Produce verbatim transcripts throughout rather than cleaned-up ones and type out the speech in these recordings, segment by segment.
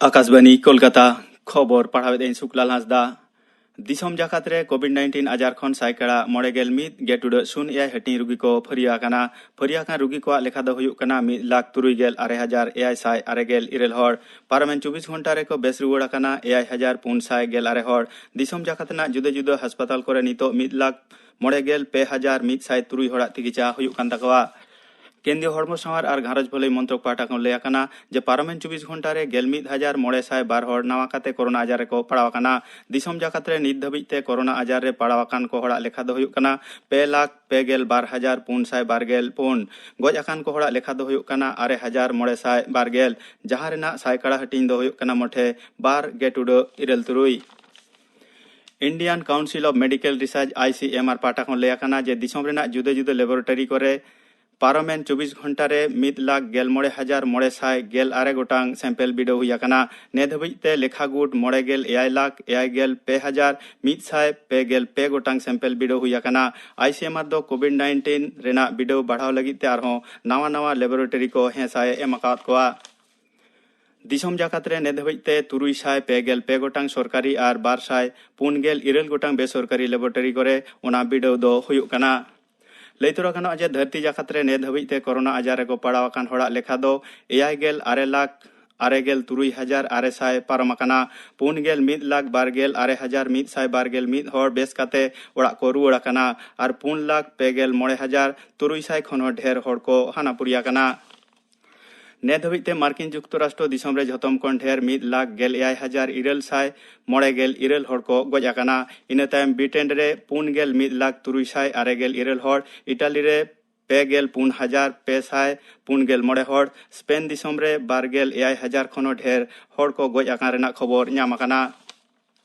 ᱟᱠᱟᱥᱵᱟᱱᱤ ᱠᱳᱞᱠᱟᱛᱟ᱾ ᱠᱷᱚᱵᱚᱨ ᱯᱟᱲᱦᱟᱣᱮᱫ ᱟᱹᱧ ᱥᱩᱠᱞᱟᱞ ᱦᱟᱸᱥᱫᱟ᱾ ᱫᱤᱥᱚᱢ ᱡᱟᱠᱟᱛ ᱨᱮ ᱠᱳᱵᱷᱤᱰ ᱱᱟᱭᱤᱱᱴᱤᱱ ᱟᱡᱟᱨ ᱠᱷᱚᱱ ᱥᱟᱭᱠᱟᱲᱟ ᱢᱚᱬᱮ ᱜᱮᱞ ᱢᱤᱫ ᱜᱮ ᱴᱩᱰᱟᱹᱜ ᱥᱩᱱ ᱮᱭᱟᱭ ᱦᱟᱹᱴᱤᱧ ᱨᱩᱜᱤ ᱠᱚ ᱯᱷᱟᱹᱨᱭᱟᱹ ᱟᱠᱟᱱᱟ᱾ ᱯᱷᱟᱹᱨᱭᱟᱹ ᱟᱠᱟᱱ ᱨᱩᱜᱤ ᱠᱚᱣᱟᱜ ᱞᱮᱠᱷᱟ ᱫᱚ ᱦᱩᱭᱩᱜ ᱠᱟᱱᱟ ᱢᱤᱫ ᱞᱟᱠᱷ ᱛᱩᱨᱩᱭ ᱜᱮᱞ ᱟᱨᱮ ᱦᱟᱡᱟᱨ ᱮᱭᱟᱭ ᱥᱟᱭ ᱟᱨᱮ ᱜᱮᱞ ᱤᱨᱟᱹᱞ ᱦᱚᱲ᱾ ᱯᱟᱨᱚᱢᱮᱱ ᱪᱚᱵᱵᱤᱥ ᱜᱷᱚᱱᱴᱟ ᱨᱮᱠᱚ ᱵᱮᱥ ᱨᱩᱣᱟᱹᱲ ᱟᱠᱟᱱᱟ ᱮᱭᱟᱭ ᱦᱟᱡᱟᱨ ᱯᱩᱱ ᱥᱟᱭ ᱜᱮᱞ ᱟᱨᱮ ᱦᱚᱲ᱾ ᱫᱤᱥᱚᱢ ᱡᱟᱠᱟᱛ ᱨᱮᱱᱟᱜ ᱡᱩᱫᱟᱹ ᱡᱩᱫᱟᱹ ᱦᱟᱥᱯᱟᱛᱟᱞ ᱠᱚᱨᱮ ᱱᱤᱛᱚᱜ ᱢᱤᱫ ᱞᱟᱠᱷ ᱢᱚᱬᱮ ᱜᱮᱞ ᱯᱮ ᱦᱟᱡᱟᱨ ᱢᱤᱫ ᱥᱟᱭ ᱛᱩᱨᱩᱭ ᱦᱚᱲᱟᱜ ᱛᱤᱠᱤᱪᱷᱟ ᱦᱩᱭᱩᱜ ᱠᱟᱱ ᱛᱟᱠᱚᱣᱟ᱾ ᱠᱮᱱᱫᱨᱤᱭᱚ ᱦᱚᱲᱢᱚ ᱥᱟᱶᱟᱨ ᱟᱨ ᱜᱷᱟᱨᱚᱸᱡᱽ ᱵᱷᱟᱹᱞᱟᱹᱭ ᱢᱚᱱᱛᱨᱚᱠ ᱯᱟᱦᱴᱟ ᱠᱷᱚᱱ ᱞᱟᱹᱭ ᱟᱠᱟᱱᱟ ᱡᱮ ᱯᱟᱨᱚᱢᱮᱱ ᱪᱚᱵᱵᱤᱥ ᱜᱷᱚᱱᱴᱟ ᱨᱮ ᱜᱮᱞ ᱢᱤᱫ ᱦᱟᱡᱟᱨ ᱢᱚᱬᱮ ᱥᱟᱭ ᱵᱟᱨ ᱦᱚᱲ ᱱᱟᱣᱟ ᱠᱟᱛᱮ ᱠᱳᱨᱳᱱᱟ ᱟᱡᱟᱨ ᱨᱮᱠᱚ ᱯᱟᱲᱟᱣ ᱟᱠᱟᱱᱟ᱾ ᱫᱤᱥᱚᱢ ᱡᱟᱠᱟᱛ ᱨᱮ ᱱᱤᱛ ᱫᱷᱟᱹᱵᱤᱡ ᱛᱮ ᱠᱳᱨᱳᱱᱟ ᱟᱡᱟᱨ ᱨᱮ ᱯᱟᱲᱟᱣ ᱟᱠᱟᱱ ᱠᱚ ᱦᱚᱲᱟᱜ ᱞᱮᱠᱷᱟ ᱫᱚ ᱦᱩᱭᱩᱜ ᱠᱟᱱᱟ ᱯᱮ ᱞᱟᱠᱷ ᱯᱮ ᱜᱮᱞ ᱵᱟᱨ ᱦᱟᱡᱟᱨ ᱯᱩᱱ ᱥᱟᱭ ᱵᱟᱨ ᱜᱮᱞ ᱯᱩᱱ᱾ ᱜᱚᱡ ᱟᱠᱟᱱ ᱠᱚ ᱦᱚᱲᱟᱜ ᱞᱮᱠᱷᱟ ᱫᱚ ᱦᱩᱭᱩᱜ ᱠᱟᱱᱟ ᱟᱨᱮ ᱦᱟᱡᱟᱨ ᱢᱚᱬᱮ ᱥᱟᱭ ᱵᱟᱨ ᱜᱮᱞ, ᱡᱟᱦᱟᱸ ᱨᱮᱱᱟᱜ ᱥᱟᱭᱠᱟᱲᱟ ᱦᱟᱹᱴᱤᱧ ᱫᱚ ᱦᱩᱭᱩᱜ ᱠᱟᱱᱟ ᱢᱚᱴᱷᱮ ᱵᱟᱨ ᱜᱮ ᱴᱩᱰᱟᱹᱜ ᱤᱨᱟᱹᱞ ᱛᱩᱨᱩᱭ᱾ Indian Council of Medical Research, I C M R, ᱯᱟᱦᱴᱟ ᱠᱷᱚᱱ ᱞᱟᱹᱭ ᱟᱠᱟᱱᱟ ᱡᱮ ᱫᱤᱥᱚᱢ ᱨᱮᱱᱟᱜ ᱡᱩᱫᱟᱹ ᱡᱩᱫᱟᱹ ᱞᱮᱵᱚᱨᱮᱴᱚᱨᱤ ᱠᱚᱨᱮ ᱯᱟᱨᱚᱢᱮᱱ ᱪᱚᱵᱵᱤᱥ ᱜᱷᱚᱱᱴᱟ ᱨᱮ ᱢᱤᱫ ᱞᱟᱠᱷ ᱜᱮᱞ ᱢᱚᱬᱮ ᱦᱟᱡᱟᱨ ᱢᱚᱬᱮ ᱥᱟᱭ ᱜᱮᱞ ᱟᱨᱮ ᱜᱚᱴᱟᱝ ᱥᱮᱢᱯᱮᱞ ᱵᱤᱰᱟᱹᱣ ᱦᱩᱭ ᱟᱠᱟᱱᱟ᱾ ᱱᱮ ᱫᱷᱟᱹᱵᱤᱡ ᱛᱮ ᱞᱮᱠᱷᱟ ᱜᱩᱴ ᱢᱚᱬᱮ ᱜᱮᱞ ᱮᱭᱟᱭ ᱞᱟᱠᱷ ᱮᱭᱟᱭ ᱜᱮᱞ ᱯᱮ ᱦᱟᱡᱟᱨ ᱢᱤᱫ ᱥᱟᱭ ᱯᱮ ᱜᱮᱞ ᱯᱮ ᱜᱚᱴᱟᱝ ᱥᱮᱢᱯᱮᱞ ᱵᱤᱰᱟᱹᱣ ᱦᱩᱭ ᱟᱠᱟᱱᱟ᱾ I C M R ᱫᱚ ᱠᱳᱵᱷᱤᱰ ᱱᱟᱭᱤᱱᱴᱤᱱ ᱨᱮᱱᱟᱜ ᱵᱤᱰᱟᱹᱣ ᱵᱟᱲᱦᱟᱣ ᱞᱟᱹᱜᱤᱫ ᱛᱮ ᱟᱨᱦᱚᱸ ᱱᱟᱣᱟ ᱱᱟᱣᱟ ᱞᱮᱵᱚᱨᱮᱴᱚᱨᱤ ᱠᱚ ᱦᱮᱸᱥᱟᱭ ᱮ ᱮᱢ ᱟᱠᱟᱫ ᱠᱚᱣᱟ᱾ ᱫᱤᱥᱚᱢ ᱡᱟᱠᱟᱛ ᱨᱮ ᱱᱮ ᱫᱷᱟᱹᱵᱤᱡ ᱛᱮ ᱛᱩᱨᱩᱭ ᱥᱟᱭ ᱯᱮ ᱜᱮᱞ ᱯᱮ ᱜᱚᱴᱟᱝ ᱥᱚᱨᱠᱟᱨᱤ ᱟᱨ ᱵᱟᱨ ᱥᱟᱭ ᱯᱩᱱ ᱜᱮᱞ ᱤᱨᱟᱹᱞ ᱜᱚᱴᱟᱝ ᱵᱮᱥᱚᱨᱠᱟᱨᱤ ᱞᱮᱵᱚᱨᱮᱴᱚᱨᱤ ᱠᱚᱨᱮ ᱚᱱᱟ ᱵᱤᱰᱟᱹᱣ ᱫᱚ ᱦᱩᱭᱩᱜ ᱠᱟᱱᱟ᱾ ᱞᱟᱹᱭ ᱛᱚᱨᱟ ᱜᱟᱱᱚᱜᱼᱟ ᱡᱮ ᱫᱷᱟᱹᱨᱛᱤ ᱡᱟᱠᱟᱛ ᱨᱮ ᱱᱮ ᱫᱷᱟᱹᱵᱤᱡ ᱛᱮ ᱠᱳᱨᱳᱱᱟ ᱟᱡᱟᱨ ᱨᱮᱠᱚ ᱯᱟᱲᱟᱣ ᱟᱠᱟᱱ ᱦᱚᱲᱟᱜ ᱞᱮᱠᱷᱟ ᱫᱚ ᱮᱭᱟᱭ ᱜᱮᱞ ᱟᱨᱮ ᱞᱟᱠᱷ ᱟᱨᱮ ᱜᱮᱞ ᱛᱩᱨᱩᱭ ᱦᱟᱡᱟᱨ ᱟᱨᱮ ᱥᱟᱭ ᱯᱟᱨᱚᱢ ᱟᱠᱟᱱᱟ᱾ ᱯᱩᱱ ᱜᱮᱞ ᱢᱤᱫ ᱞᱟᱠᱷ ᱵᱟᱨ ᱜᱮᱞ ᱟᱨᱮ ᱦᱟᱡᱟᱨ ᱢᱤᱫ ᱥᱟᱭ ᱵᱟᱨ ᱜᱮᱞ ᱢᱤᱫ ᱦᱚᱲ ᱵᱮᱥ ᱠᱟᱛᱮ ᱚᱲᱟᱜ ᱠᱚ ᱨᱩᱣᱟᱹᱲ ᱟᱠᱟᱱᱟ ᱟᱨ ᱯᱩᱱ ᱞᱟᱠᱷ ᱯᱮ ᱜᱮᱞ ᱢᱚᱬᱮ ᱦᱟᱡᱟᱨ ᱛᱩᱨᱩᱭ ᱥᱟᱭ ᱠᱷᱚᱱ ᱦᱚᱸ ᱰᱷᱮᱨ ᱦᱚᱲ ᱠᱚ ᱦᱟᱱᱟᱯᱩᱨᱤ ᱟᱠᱟᱱᱟ᱾ ᱱᱮ ᱫᱷᱟᱹᱵᱤᱡ ᱛᱮ ᱢᱟᱨᱠᱤᱱ ᱡᱩᱠᱛᱚᱨᱟᱥᱴᱨᱚ ᱫᱤᱥᱚᱢ ᱨᱮ ᱡᱷᱚᱛᱚᱢ ᱠᱷᱚᱱ ᱰᱷᱮᱨ ᱢᱤᱫ ᱞᱟᱠᱷ ᱜᱮᱞ ᱮᱭᱟᱭ ᱦᱟᱡᱟᱨ ᱤᱨᱟᱹᱞ ᱥᱟᱭ ᱢᱚᱬᱮ ᱜᱮᱞ ᱤᱨᱟᱹᱞ ᱦᱚᱲ ᱠᱚ ᱜᱚᱡ ᱟᱠᱟᱱᱟ᱾ ᱤᱱᱟᱹ ᱛᱟᱭᱚᱢ ᱵᱨᱤᱴᱮᱱ ᱨᱮ ᱯᱩᱱ ᱜᱮᱞ ᱢᱤᱫ ᱞᱟᱠᱷ ᱛᱩᱨᱩᱭ ᱥᱟᱭ ᱟᱨᱮ ᱜᱮᱞ ᱤᱨᱟᱹᱞ ᱦᱚᱲ, ᱤᱴᱟᱞᱤ ᱨᱮ ᱯᱮ ᱜᱮᱞ ᱯᱩᱱ ᱦᱟᱡᱟᱨ ᱯᱮ ᱥᱟᱭ ᱯᱩᱱ ᱜᱮᱞ ᱢᱚᱬᱮ ᱦᱚᱲ, ᱥᱯᱮᱱ ᱫᱤᱥᱚᱢ ᱨᱮ ᱵᱟᱨ ᱜᱮᱞ ᱮᱭᱟᱭ ᱦᱟᱡᱟᱨ ᱠᱷᱚᱱ ᱦᱚᱸ ᱰᱷᱮᱨ ᱦᱚᱲ ᱠᱚ ᱜᱚᱡ ᱟᱠᱟᱱ ᱨᱮᱱᱟᱜ ᱠᱷᱚᱵᱚᱨ ᱧᱟᱢ ᱟᱠᱟᱱᱟ᱾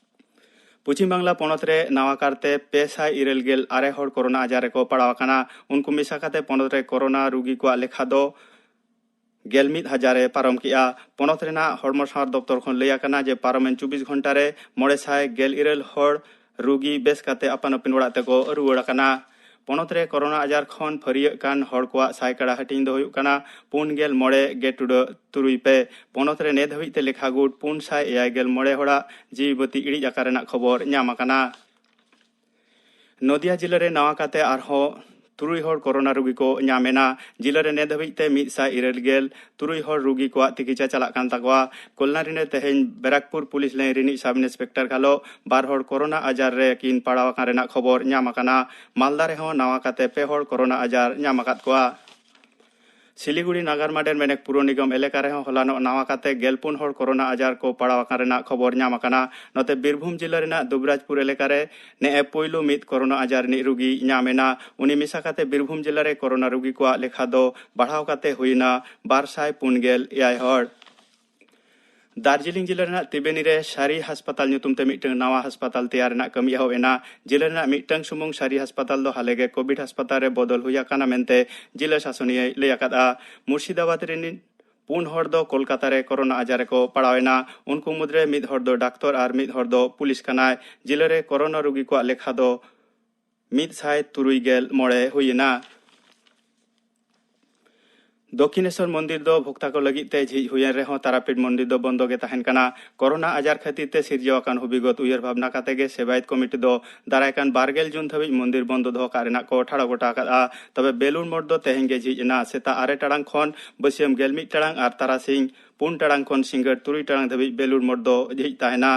ᱯᱚᱪᱷᱤᱢ ᱵᱟᱝᱞᱟ ᱯᱚᱱᱚᱛ ᱨᱮ ᱱᱟᱣᱟ ᱠᱟᱨᱛᱮ ᱯᱮ ᱥᱟᱭ ᱤᱨᱟᱹᱞ ᱜᱮᱞ ᱟᱨᱮ ᱦᱚᱲ ᱠᱳᱨᱳᱱᱟ ᱟᱡᱟᱨ ᱨᱮᱠᱚ ᱯᱟᱲᱟᱣ ᱟᱠᱟᱱᱟ᱾ ᱩᱱᱠᱩ ᱢᱮᱥᱟ ᱠᱟᱛᱮ ᱯᱚᱱᱚᱛ ᱨᱮ ᱠᱳᱨᱳᱱᱟ ᱨᱩᱜᱤ ᱠᱚᱣᱟᱜ ᱞᱮᱠᱷᱟ ᱫᱚ ᱜᱮᱞ ᱢᱤᱫ ᱦᱟᱡᱟᱨ ᱮ ᱯᱟᱨᱚᱢ ᱠᱮᱜᱼᱟ᱾ ᱯᱚᱱᱚᱛ ᱨᱮᱱᱟᱜ ᱦᱚᱲᱢᱚ ᱥᱟᱶᱟᱨ ᱫᱚᱯᱛᱚᱨ ᱠᱷᱚᱱ ᱞᱟᱹᱭ ᱟᱠᱟᱱᱟ ᱡᱮ ᱯᱟᱨᱚᱢᱮᱱ ᱪᱚᱵᱵᱤᱥ ᱜᱷᱚᱱᱴᱟ ᱨᱮ ᱢᱚᱬᱮ ᱥᱟᱭ ᱜᱮᱞ ᱤᱨᱟᱹᱞ ᱦᱚᱲ ᱨᱩᱜᱤ ᱵᱮᱥ ᱠᱟᱛᱮ ᱟᱯᱟᱱ ᱟᱹᱯᱤᱱ ᱚᱲᱟᱜ ᱛᱮᱠᱚ ᱨᱩᱣᱟᱹᱲ ᱟᱠᱟᱱᱟ᱾ ᱯᱚᱱᱚᱛ ᱨᱮ ᱠᱳᱨᱳᱱᱟ ᱟᱡᱟᱨ ᱠᱷᱚᱱ ᱯᱷᱟᱹᱨᱭᱟᱹᱜ ᱠᱟᱱ ᱦᱚᱲ ᱠᱚᱣᱟᱜ ᱥᱟᱭᱠᱟᱲᱟ ᱦᱟᱹᱴᱤᱧ ᱫᱚ ᱦᱩᱭᱩᱜ ᱠᱟᱱᱟ ᱯᱩᱱ ᱜᱮᱞ ᱢᱚᱬᱮ ᱜᱮ ᱴᱩᱰᱟᱹᱜ ᱛᱩᱨᱩᱭ ᱯᱮ᱾ ᱯᱚᱱᱚᱛ ᱨᱮ ᱱᱮ ᱫᱷᱟᱹᱵᱤᱡ ᱛᱮ ᱞᱮᱠᱷᱟ ᱜᱩᱴ ᱯᱩᱱ ᱥᱟᱭ ᱮᱭᱟᱭ ᱜᱮᱞ ᱢᱚᱬᱮ ᱦᱚᱲᱟᱜ ᱡᱤᱣᱤ ᱵᱟᱹᱛᱤ ᱤᱲᱤᱡ ᱟᱠᱟᱱ ᱨᱮᱱᱟᱜ ᱠᱷᱚᱵᱚᱨ ᱧᱟᱢ ᱟᱠᱟᱱᱟ᱾ ᱱᱚᱫᱤᱭᱟ ᱡᱤᱞᱟᱹ ᱨᱮ ᱱᱟᱣᱟ ᱠᱟᱛᱮ ᱟᱨᱦᱚᱸ ᱛᱩᱨᱩᱭ ᱦᱚᱲ ᱠᱳᱨᱳᱱᱟ ᱨᱩᱜᱤ ᱠᱚ ᱧᱟᱢ ᱮᱱᱟ᱾ ᱡᱤᱞᱟᱹ ᱨᱮ ᱱᱮ ᱫᱷᱟᱹᱵᱤᱡ ᱛᱮ ᱢᱤᱫ ᱥᱟᱭ ᱤᱨᱟᱹᱞ ᱜᱮᱞ ᱛᱩᱨᱩᱭ ᱦᱚᱲ ᱨᱩᱜᱤ ᱠᱚᱣᱟᱜ ᱛᱤᱠᱤᱪᱷᱟ ᱪᱟᱞᱟᱜ ᱠᱟᱱ ᱛᱟᱠᱚᱣᱟ᱾ ᱠᱚᱞᱞᱟᱱᱤ ᱨᱮ ᱛᱮᱦᱮᱧ ᱵᱮᱨᱟᱠᱯᱩᱨ ᱯᱩᱞᱤᱥ ᱞᱟᱭᱤᱱ ᱨᱤᱱᱤᱡ ᱥᱟᱵ ᱤᱱᱥᱯᱮᱠᱴᱚᱨ ᱜᱷᱟᱞᱚ ᱵᱟᱨ ᱦᱚᱲ ᱠᱳᱨᱳᱱᱟ ᱟᱡᱟᱨ ᱨᱮ ᱠᱤᱱ ᱯᱟᱲᱟᱣ ᱟᱠᱟᱱ ᱨᱮᱱᱟᱜ ᱠᱷᱚᱵᱚᱨ ᱧᱟᱢ ᱟᱠᱟᱱᱟ᱾ ᱢᱟᱞᱫᱟ ᱨᱮᱦᱚᱸ ᱱᱟᱣᱟ ᱠᱟᱛᱮ ᱯᱮ ᱦᱚᱲ ᱠᱳᱨᱳᱱᱟ ᱟᱡᱟᱨ ᱧᱟᱢ ᱟᱠᱟᱫ ᱠᱚᱣᱟ᱾ ᱥᱤᱞᱤᱜᱩᱲᱤ ᱱᱟᱜᱟᱨ ᱢᱟᱰᱮᱨ ᱢᱮᱱᱮᱠ ᱯᱩᱨᱚ ᱱᱤᱜᱚᱢ ᱮᱞᱟᱠᱟ ᱨᱮᱦᱚᱸ ᱦᱚᱞᱟᱱᱚᱜ ᱱᱟᱣᱟ ᱠᱟᱛᱮ ᱜᱮᱞ ᱯᱩᱱ ᱦᱚᱲ ᱠᱳᱨᱳᱱᱟ ᱟᱡᱟᱨ ᱠᱚ ᱯᱟᱲᱟᱣ ᱟᱠᱟᱱ ᱨᱮᱱᱟᱜ ᱠᱷᱚᱵᱚᱨ ᱧᱟᱢ ᱟᱠᱟᱱᱟ᱾ ᱱᱚᱛᱮ ᱵᱤᱨᱵᱷᱩᱢ ᱡᱤᱞᱟᱹ ᱨᱮᱱᱟᱜ ᱫᱩᱵᱽᱨᱟᱡᱽᱯᱩᱨ ᱮᱞᱟᱠᱟ ᱨᱮ ᱱᱮᱜᱼᱮ ᱯᱩᱭᱞᱩ ᱢᱤᱫ ᱠᱳᱨᱳᱱᱟ ᱟᱡᱟᱨ ᱨᱤᱱᱤᱡ ᱨᱩᱜᱤ ᱧᱟᱢ ᱮᱱᱟ᱾ ᱩᱱᱤ ᱢᱮᱥᱟ ᱠᱟᱛᱮ ᱵᱤᱨᱵᱷᱩᱢ ᱡᱤᱞᱟᱹ ᱨᱮ ᱠᱳᱨᱳᱱᱟ ᱨᱩᱜᱤ ᱠᱚᱣᱟᱜ ᱞᱮᱠᱷᱟ ᱫᱚ ᱵᱟᱲᱦᱟᱣ ᱠᱟᱛᱮ ᱦᱩᱭ ᱮᱱᱟ ᱵᱟᱨ ᱥᱟᱭ ᱯᱩᱱ ᱜᱮᱞ ᱮᱭᱟᱭ ᱦᱚᱲ᱾ ᱫᱟᱨᱡᱤᱞᱤᱝ ᱡᱤᱞᱟᱹ ᱨᱮᱱᱟᱜ ᱛᱤᱵᱮᱱᱤ ᱨᱮ ᱥᱟᱹᱨᱤ ᱦᱟᱥᱯᱟᱛᱟᱞ ᱧᱩᱛᱩᱢ ᱛᱮ ᱢᱤᱫᱴᱟᱝ ᱱᱟᱣᱟ ᱦᱟᱥᱯᱟᱛᱟᱞ ᱛᱮᱭᱟᱨ ᱨᱮᱱᱟᱜ ᱠᱟᱹᱢᱤ ᱮᱦᱚᱵ ᱮᱱᱟ᱾ ᱡᱤᱞᱟᱹ ᱨᱮᱱᱟᱜ ᱢᱤᱫᱴᱟᱝ ᱥᱩᱢᱩᱝ ᱥᱟᱹᱨᱤ ᱦᱟᱥᱯᱟᱛᱟᱞ ᱫᱚ ᱦᱟᱞᱮ ᱜᱮ ᱠᱳᱵᱷᱤᱰ ᱦᱟᱥᱯᱟᱛᱟᱞ ᱨᱮ ᱵᱚᱫᱚᱞ ᱦᱩᱭ ᱟᱠᱟᱱᱟ ᱢᱮᱱᱛᱮ ᱡᱤᱞᱟᱹ ᱥᱟᱥᱚᱱᱤᱭᱟᱹᱭ ᱞᱟᱹᱭ ᱟᱠᱟᱫᱼᱟ᱾ ᱢᱩᱨᱥᱤᱫᱟᱵᱟᱫᱽ ᱨᱤᱱ ᱯᱩᱱ ᱦᱚᱲ ᱫᱚ ᱠᱳᱞᱠᱟᱛᱟ ᱨᱮ ᱠᱳᱨᱳᱱᱟ ᱟᱡᱟᱨ ᱨᱮᱠᱚ ᱯᱟᱲᱟᱣ ᱮᱱᱟ᱾ ᱩᱱᱠᱩ ᱢᱩᱫᱽᱨᱮ ᱢᱤᱫ ᱦᱚᱲ ᱫᱚ ᱰᱟᱠᱛᱚᱨ ᱟᱨ ᱢᱤᱫ ᱦᱚᱲ ᱫᱚ ᱯᱩᱞᱤᱥ ᱠᱟᱱᱟᱭ᱾ ᱡᱤᱞᱟᱹ ᱨᱮ ᱠᱳᱨᱳᱱᱟ ᱨᱩᱜᱤ ᱠᱚᱣᱟᱜ ᱞᱮᱠᱷᱟ ᱫᱚ ᱢᱤᱫ ᱥᱟᱭ ᱛᱩᱨᱩᱭ ᱜᱮᱞ ᱢᱚᱬᱮ ᱦᱩᱭ ᱮᱱᱟ᱾ ᱫᱚᱠᱠᱷᱤᱱᱮᱥᱣᱚᱨ ᱢᱚᱱᱫᱤᱨ ᱫᱚ ᱵᱷᱚᱠᱛᱟ ᱠᱚ ᱞᱟᱹᱜᱤᱫ ᱛᱮ ᱡᱷᱤᱡ ᱦᱩᱭᱮᱱ ᱨᱮᱦᱚᱸ ᱛᱟᱨᱟᱯᱤᱴ ᱢᱚᱱᱫᱤᱨ ᱫᱚ ᱵᱚᱱᱫᱚ ᱜᱮ ᱛᱟᱦᱮᱱ ᱠᱟᱱᱟ᱾ ᱠᱳᱨᱳᱱᱟ ᱟᱡᱟᱨ ᱠᱷᱟᱹᱛᱤᱨ ᱛᱮ ᱥᱤᱨᱡᱟᱹᱣ ᱟᱠᱟᱱ ᱦᱩᱵᱤᱜᱚᱛ ᱩᱭᱦᱟᱹᱨ ᱵᱷᱟᱵᱽᱱᱟ ᱠᱟᱛᱮ ᱜᱮ ᱥᱮᱵᱟᱭᱚᱛ ᱠᱚᱢᱤᱴᱤ ᱫᱚ ᱫᱟᱨᱟᱭ ᱠᱟᱱ ᱵᱟᱨ ᱜᱮᱞ ᱡᱩᱱ ᱫᱷᱟᱹᱵᱤᱡ ᱢᱚᱱᱫᱤᱨ ᱵᱚᱱᱫᱚ ᱫᱚᱦᱚ ᱠᱟᱜ ᱨᱮᱱᱟᱜ ᱠᱚ ᱴᱷᱟᱲᱚ ᱜᱚᱴᱟ ᱟᱠᱟᱫᱼᱟ᱾ ᱛᱚᱵᱮ ᱵᱮᱞᱩᱲ ᱢᱚᱴᱷ ᱫᱚ ᱛᱮᱦᱮᱧ ᱜᱮ ᱡᱷᱤᱡ ᱮᱱᱟ᱾ ᱥᱮᱛᱟᱜ ᱟᱨᱮ ᱴᱟᱲᱟᱝ ᱠᱷᱚᱱ ᱵᱟᱹᱥᱭᱟᱹᱢ ᱜᱮᱞ ᱢᱤᱫ ᱴᱟᱲᱟᱝ ᱟᱨ ᱛᱟᱨᱟᱥᱤᱧ ᱯᱩᱱ ᱴᱟᱲᱟᱝ ᱠᱷᱚᱱ ᱥᱤᱸᱜᱟᱹᱲ ᱛᱩᱨᱩᱭ ᱴᱟᱲᱟᱝ ᱫᱷᱟᱹᱵᱤᱡ ᱵᱮᱞᱩᱲ ᱢᱚᱴᱷ ᱫᱚ ᱡᱷᱤᱡ ᱛᱟᱦᱮᱱᱟ᱾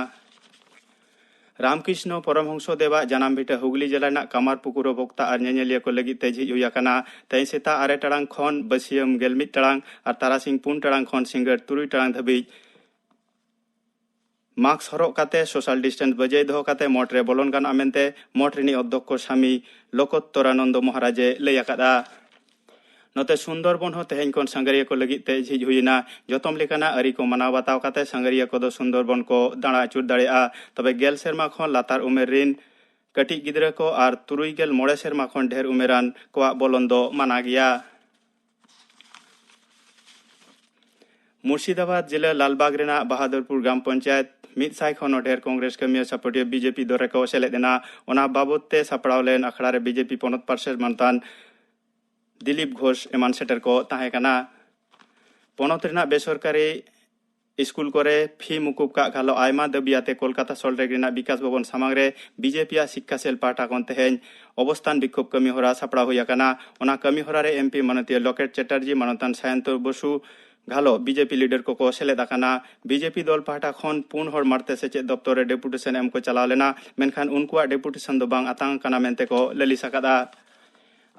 ᱨᱟᱢᱠᱨᱤᱥᱱᱚ ᱯᱚᱨᱚᱢᱦᱚᱝᱥᱚ ᱫᱮᱵᱟᱜ ᱡᱟᱱᱟᱢ ᱵᱷᱤᱴᱟᱹ ᱦᱩᱜᱽᱞᱤ ᱡᱮᱞᱟ ᱨᱮᱱᱟᱜ ᱠᱟᱢᱟᱨ ᱯᱩᱠᱩᱨ ᱦᱚᱸ ᱵᱷᱚᱠᱛᱟ ᱟᱨ ᱧᱮᱧᱮᱞᱤᱭᱟᱹ ᱠᱚ ᱞᱟᱹᱜᱤᱫ ᱛᱮ ᱡᱷᱤᱡ ᱦᱩᱭ ᱟᱠᱟᱱᱟ᱾ ᱛᱮᱦᱮᱧ ᱥᱮᱛᱟᱜ ᱟᱨᱮ ᱴᱟᱲᱟᱝ ᱠᱷᱚᱱ ᱵᱟᱹᱥᱭᱟᱹᱢ ᱜᱮᱞ ᱢᱤᱫ ᱴᱟᱲᱟᱝ ᱟᱨ ᱛᱟᱨᱟᱥᱤᱧ ᱯᱩᱱ ᱴᱟᱲᱟᱝ ᱠᱷᱚᱱ ᱥᱤᱸᱜᱟᱹᱲ ᱛᱩᱨᱩᱭ ᱴᱟᱲᱟᱝ ᱫᱷᱟᱹᱵᱤᱡ ᱢᱟᱥᱠ ᱦᱚᱨᱚᱜ ᱠᱟᱛᱮ ᱥᱳᱥᱟᱞ ᱰᱤᱥᱴᱮᱱᱥ ᱵᱚᱡᱟᱭ ᱫᱚᱦᱚ ᱠᱟᱛᱮ ᱢᱚᱴᱷ ᱨᱮ ᱵᱚᱞᱚᱱ ᱜᱟᱱᱚᱜᱼᱟ ᱢᱮᱱᱛᱮ ᱢᱚᱴᱷ ᱨᱤᱱᱤᱡ ᱚᱫᱽᱫᱷᱚᱠᱠᱷᱚ ᱥᱟᱢᱤ ᱞᱳᱠᱳᱛᱛᱚᱨᱟᱱᱚᱱᱫᱚ ᱢᱚᱦᱟᱨᱟᱡᱽ ᱮ ᱞᱟᱹᱭ ᱟᱠᱟᱫᱼᱟ᱾ ᱱᱚᱛᱮ ᱥᱩᱱᱫᱚᱨᱵᱚᱱ ᱦᱚᱸ ᱛᱮᱦᱮᱧ ᱠᱷᱚᱱ ᱥᱟᱸᱜᱷᱟᱨᱤᱭᱟᱹ ᱠᱚ ᱞᱟᱹᱜᱤᱫ ᱛᱮ ᱡᱷᱤᱡ ᱦᱩᱭ ᱮᱱᱟ᱾ ᱡᱚᱛᱚᱢ ᱞᱮᱠᱟᱱᱟᱜ ᱟᱹᱨᱤ ᱠᱚ ᱢᱟᱱᱟᱣ ᱵᱟᱛᱟᱣ ᱠᱟᱛᱮ ᱥᱟᱸᱜᱷᱟᱨᱤᱭᱟᱹ ᱠᱚᱫᱚ ᱥᱩᱱᱫᱚᱨᱵᱚᱱ ᱠᱚ ᱫᱟᱬᱟ ᱟᱹᱪᱩᱨ ᱫᱟᱲᱮᱭᱟᱜᱼᱟ᱾ ᱛᱚᱵᱮ ᱜᱮᱞ ᱥᱮᱨᱢᱟ ᱠᱷᱚᱱ ᱞᱟᱛᱟᱨ ᱩᱢᱮᱨ ᱨᱤᱱ ᱠᱟᱹᱴᱤᱡ ᱜᱤᱫᱽᱨᱟᱹ ᱠᱚ ᱟᱨ ᱛᱩᱨᱩᱭ ᱜᱮᱞ ᱢᱚᱬᱮ ᱥᱮᱨᱢᱟ ᱠᱷᱚᱱ ᱰᱷᱮᱨ ᱩᱢᱮᱨᱟᱱ ᱠᱚᱣᱟᱜ ᱵᱚᱞᱚᱱ ᱫᱚ ᱢᱟᱱᱟ ᱜᱮᱭᱟ᱾ ᱢᱩᱨᱥᱤᱫᱟᱵᱟᱫᱽ ᱡᱤᱞᱟᱹ ᱞᱟᱞᱵᱟᱜᱽ ᱨᱮᱱᱟᱜ ᱵᱟᱦᱟᱫᱩᱨᱯᱩᱨ ᱜᱨᱟᱢ ᱯᱚᱧᱪᱟᱭᱮᱛ ᱢᱤᱫ ᱥᱟᱭ ᱠᱷᱚᱱ ᱦᱚᱸ ᱰᱷᱮᱨ ᱠᱚᱝᱜᱨᱮᱥ ᱠᱟᱹᱢᱤᱭᱟᱹ ᱥᱟᱯᱚᱴᱤᱭᱟᱹ ᱵᱤᱡᱮᱯᱤ ᱫᱚᱞ ᱨᱮᱠᱚ ᱥᱮᱞᱮᱫ ᱮᱱᱟ᱾ ᱚᱱᱟ ᱵᱟᱵᱚᱛ ᱛᱮ ᱥᱟᱯᱲᱟᱣ ᱞᱮᱱ ᱟᱠᱷᱲᱟ ᱨᱮ ᱵᱤᱡᱮᱯᱤ ᱯᱚᱱᱚᱛ ᱯᱟᱨᱥᱮᱛ ᱢᱟᱱᱚᱛᱟᱱ ᱫᱤᱞᱤᱯ ᱜᱷᱳᱥ ᱮᱢᱟᱱ ᱥᱮᱴᱮᱨ ᱠᱚ ᱛᱟᱦᱮᱸ ᱠᱟᱱᱟ᱾ ᱯᱚᱱᱚᱛ ᱨᱮᱱᱟᱜ ᱵᱮᱥᱚᱨᱠᱟᱨᱤ ᱥᱠᱩᱞ ᱠᱚᱨᱮ ᱯᱷᱤ ᱢᱩᱠᱩᱵ ᱠᱟᱜ ᱜᱷᱟᱞᱚ ᱟᱭᱢᱟ ᱫᱟᱹᱵᱤ ᱟᱛᱮ ᱠᱳᱞᱠᱟᱛᱟ ᱥᱚᱞᱴ ᱞᱮᱠ ᱨᱮᱱᱟᱜ ᱵᱤᱠᱟᱥ ᱵᱷᱚᱵᱚᱱ ᱥᱟᱢᱟᱝ ᱨᱮ ᱵᱤᱡᱮᱯᱤ ᱟᱜ ᱥᱤᱠᱠᱷᱟ ᱥᱮᱞ ᱯᱟᱦᱴᱟ ᱠᱷᱚᱱ ᱛᱮᱦᱮᱧ ᱚᱵᱚᱥᱛᱷᱟᱱ ᱵᱤᱠᱠᱷᱳᱵ ᱠᱟᱹᱢᱤ ᱦᱚᱨᱟ ᱥᱟᱯᱲᱟᱣ ᱦᱩᱭ ᱟᱠᱟᱱᱟ᱾ ᱚᱱᱟ ᱠᱟᱹᱢᱤ ᱦᱚᱨᱟ ᱨᱮ ᱮᱢᱯᱤ ᱢᱟᱱᱚᱛᱤᱭᱟᱹ ᱞᱚᱠᱮᱴ ᱪᱮᱴᱟᱨᱡᱤ, ᱢᱟᱱᱚᱛᱟᱱ ᱥᱟᱭᱚᱱᱛᱚ ᱵᱚᱥᱩ ᱜᱷᱟᱞᱚ ᱵᱤᱡᱮᱯᱤ ᱞᱤᱰᱟᱨ ᱠᱚᱠᱚ ᱥᱮᱞᱮᱫ ᱟᱠᱟᱱᱟ᱾ ᱵᱤᱡᱮᱯᱤ ᱫᱚᱞ ᱯᱟᱦᱴᱟ ᱠᱷᱚᱱ ᱯᱩᱱ ᱦᱚᱲ ᱢᱟᱲᱛᱮ ᱥᱮᱪᱮᱫ ᱫᱚᱯᱛᱚᱨ ᱨᱮ ᱰᱮᱯᱩᱴᱮᱥᱚᱱ ᱮᱢ ᱠᱚ ᱪᱟᱞᱟᱣ ᱞᱮᱱᱟ, ᱢᱮᱱᱠᱷᱟᱱ ᱩᱱᱠᱩᱣᱟᱜ ᱰᱮᱯᱩᱴᱮᱥᱚᱱ ᱫᱚ ᱵᱟᱝ ᱟᱛᱟᱝ ᱟᱠᱟᱱᱟ ᱢᱮᱱᱛᱮ ᱠᱚ ᱞᱟᱹᱞᱤᱥ ᱟᱠᱟᱫᱼᱟ᱾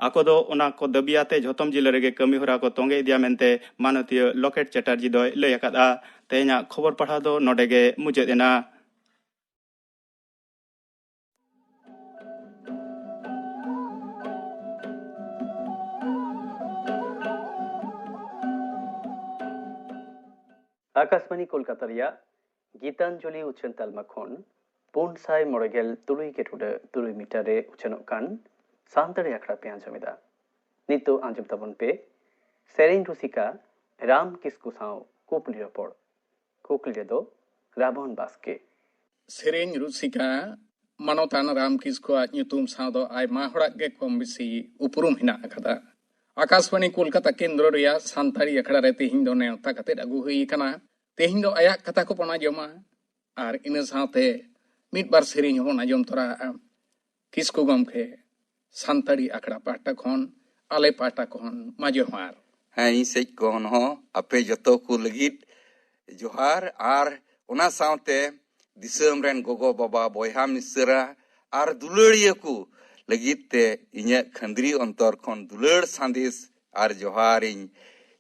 ᱟᱠᱚ ᱫᱚ ᱚᱱᱟ ᱠᱚ ᱫᱟᱹᱵᱤ ᱟᱛᱮ ᱡᱷᱚᱛᱚᱢ ᱡᱤᱞᱟᱹ ᱨᱮᱜᱮ ᱠᱟᱹᱢᱤ ᱦᱚᱨᱟ ᱠᱚ ᱛᱚᱸᱜᱮ ᱤᱫᱤᱭᱟ ᱢᱮᱱᱛᱮ ᱢᱟᱱᱚᱛᱤᱭᱟᱹ ᱞᱚᱠᱮᱴ ᱪᱮᱴᱟᱨᱡᱤ ᱫᱚᱭ ᱞᱟᱹᱭ ᱟᱠᱟᱫᱼᱟ᱾ ᱛᱮᱦᱮᱧᱟᱜ ᱠᱷᱚᱵᱚᱨ ᱯᱟᱲᱦᱟᱣ ᱫᱚ ᱱᱚᱰᱮ ᱜᱮ ᱢᱩᱪᱟᱹᱫ ᱮᱱᱟ᱾ ᱟᱠᱟᱥᱵᱟᱱᱤ ᱠᱳᱞᱠᱟᱛᱟ ᱨᱮᱭᱟᱜ ᱜᱤᱛᱟᱧᱡᱚᱞᱤ ᱩᱪᱷᱟᱹᱱ ᱛᱟᱞᱢᱟ ᱠᱷᱚᱱ ᱯᱩᱱ ᱥᱟᱭ ᱢᱚᱬᱮ ᱜᱮᱞ ᱛᱩᱨᱩᱭ ᱜᱮ ᱴᱩᱰᱟᱹᱜ ᱛᱩᱨᱩᱭ ᱢᱤᱴᱟᱨ ᱨᱮ ᱩᱪᱷᱟᱹᱱᱚᱜ ᱠᱟᱱ ᱥᱟᱱᱛᱟᱲᱤ ᱟᱠᱷᱲᱟ ᱯᱮ ᱟᱸᱡᱚᱢ ᱮᱫᱟ᱾ ᱱᱤᱛᱚᱜ ᱟᱸᱡᱚᱢ ᱛᱟᱵᱚᱱ ᱯᱮ ᱥᱮᱨᱮᱧ ᱨᱩᱥᱤᱠᱟ ᱨᱟᱢ ᱠᱤᱥᱠᱩ ᱥᱟᱶ ᱠᱩᱠᱞᱤ ᱨᱚᱯᱚᱲ᱾ ᱠᱩᱠᱞᱤ ᱨᱮᱫᱚ ᱨᱟᱵᱚᱱ ᱵᱟᱥᱠᱮ᱾ ᱥᱮᱨᱮᱧ ᱨᱩᱥᱤᱠᱟ ᱢᱟᱱᱚᱛᱟᱱ ᱨᱟᱢ ᱠᱤᱥᱠᱩᱣᱟᱜ ᱧᱩᱛᱩᱢ ᱥᱟᱶ ᱫᱚ ᱟᱭᱢᱟ ᱦᱚᱲᱟᱜ ᱜᱮ ᱠᱚᱢ ᱵᱮᱥᱤ ᱩᱯᱨᱩᱢ ᱦᱮᱱᱟᱜ ᱟᱠᱟᱫᱟ᱾ ᱟᱠᱟᱥᱵᱟᱱᱤ ᱠᱳᱞᱠᱟᱛᱟ ᱠᱮᱱᱫᱨᱚ ᱨᱮᱭᱟᱜ ᱥᱟᱱᱛᱟᱲᱤ ᱟᱠᱷᱲᱟ ᱨᱮ ᱛᱮᱦᱮᱧ ᱫᱚ ᱱᱮᱣᱛᱟ ᱠᱟᱛᱮ ᱟᱹᱜᱩ ᱦᱩᱭ ᱟᱠᱟᱱᱟ᱾ ᱛᱮᱦᱮᱧ ᱫᱚ ᱟᱭᱟᱜ ᱠᱟᱛᱷᱟ ᱠᱚᱵᱚᱱ ᱟᱸᱡᱚᱢᱟ ᱟᱨ ᱤᱱᱟᱹ ᱥᱟᱶᱛᱮ ᱢᱤᱫ ᱵᱟᱨ ᱥᱮᱨᱮᱧ ᱦᱚᱸᱵᱚᱱ ᱟᱸᱡᱚᱢ ᱛᱚᱨᱟᱜᱼᱟ᱾ ᱠᱤᱥᱠᱩ ᱜᱚᱢᱠᱮ, ᱥᱟᱱᱛᱟᱲᱤ ᱟᱠᱷᱲᱟ ᱯᱟᱦᱴᱟ ᱠᱷᱚᱱ, ᱟᱞᱮ ᱯᱟᱦᱴᱟ ᱠᱷᱚᱱ ᱢᱟ ᱡᱚᱦᱟᱨ᱾ ᱦᱮᱸ, ᱤᱧ ᱥᱮᱡ ᱠᱷᱚᱱ ᱦᱚᱸ ᱟᱯᱮ ᱡᱚᱛᱚ ᱠᱚ ᱞᱟᱹᱜᱤᱫ ᱡᱚᱦᱟᱨ, ᱟᱨ ᱚᱱᱟ ᱥᱟᱶᱛᱮ ᱫᱤᱥᱚᱢ ᱨᱮᱱ ᱜᱚᱜᱚ ᱵᱟᱵᱟ ᱵᱚᱭᱦᱟ ᱢᱤᱥᱨᱟ ᱟᱨ ᱫᱩᱞᱟᱹᱲᱤᱭᱟᱹ ᱠᱚ ᱞᱟᱹᱜᱤᱫ ᱛᱮ ᱤᱧᱟᱹᱜ ᱠᱷᱟᱹᱱᱫᱽᱨᱤ ᱚᱱᱛᱚᱨ ᱠᱷᱚᱱ ᱫᱩᱞᱟᱹᱲ ᱥᱟᱸᱫᱮᱥ ᱟᱨ ᱡᱚᱦᱟᱨ ᱤᱧ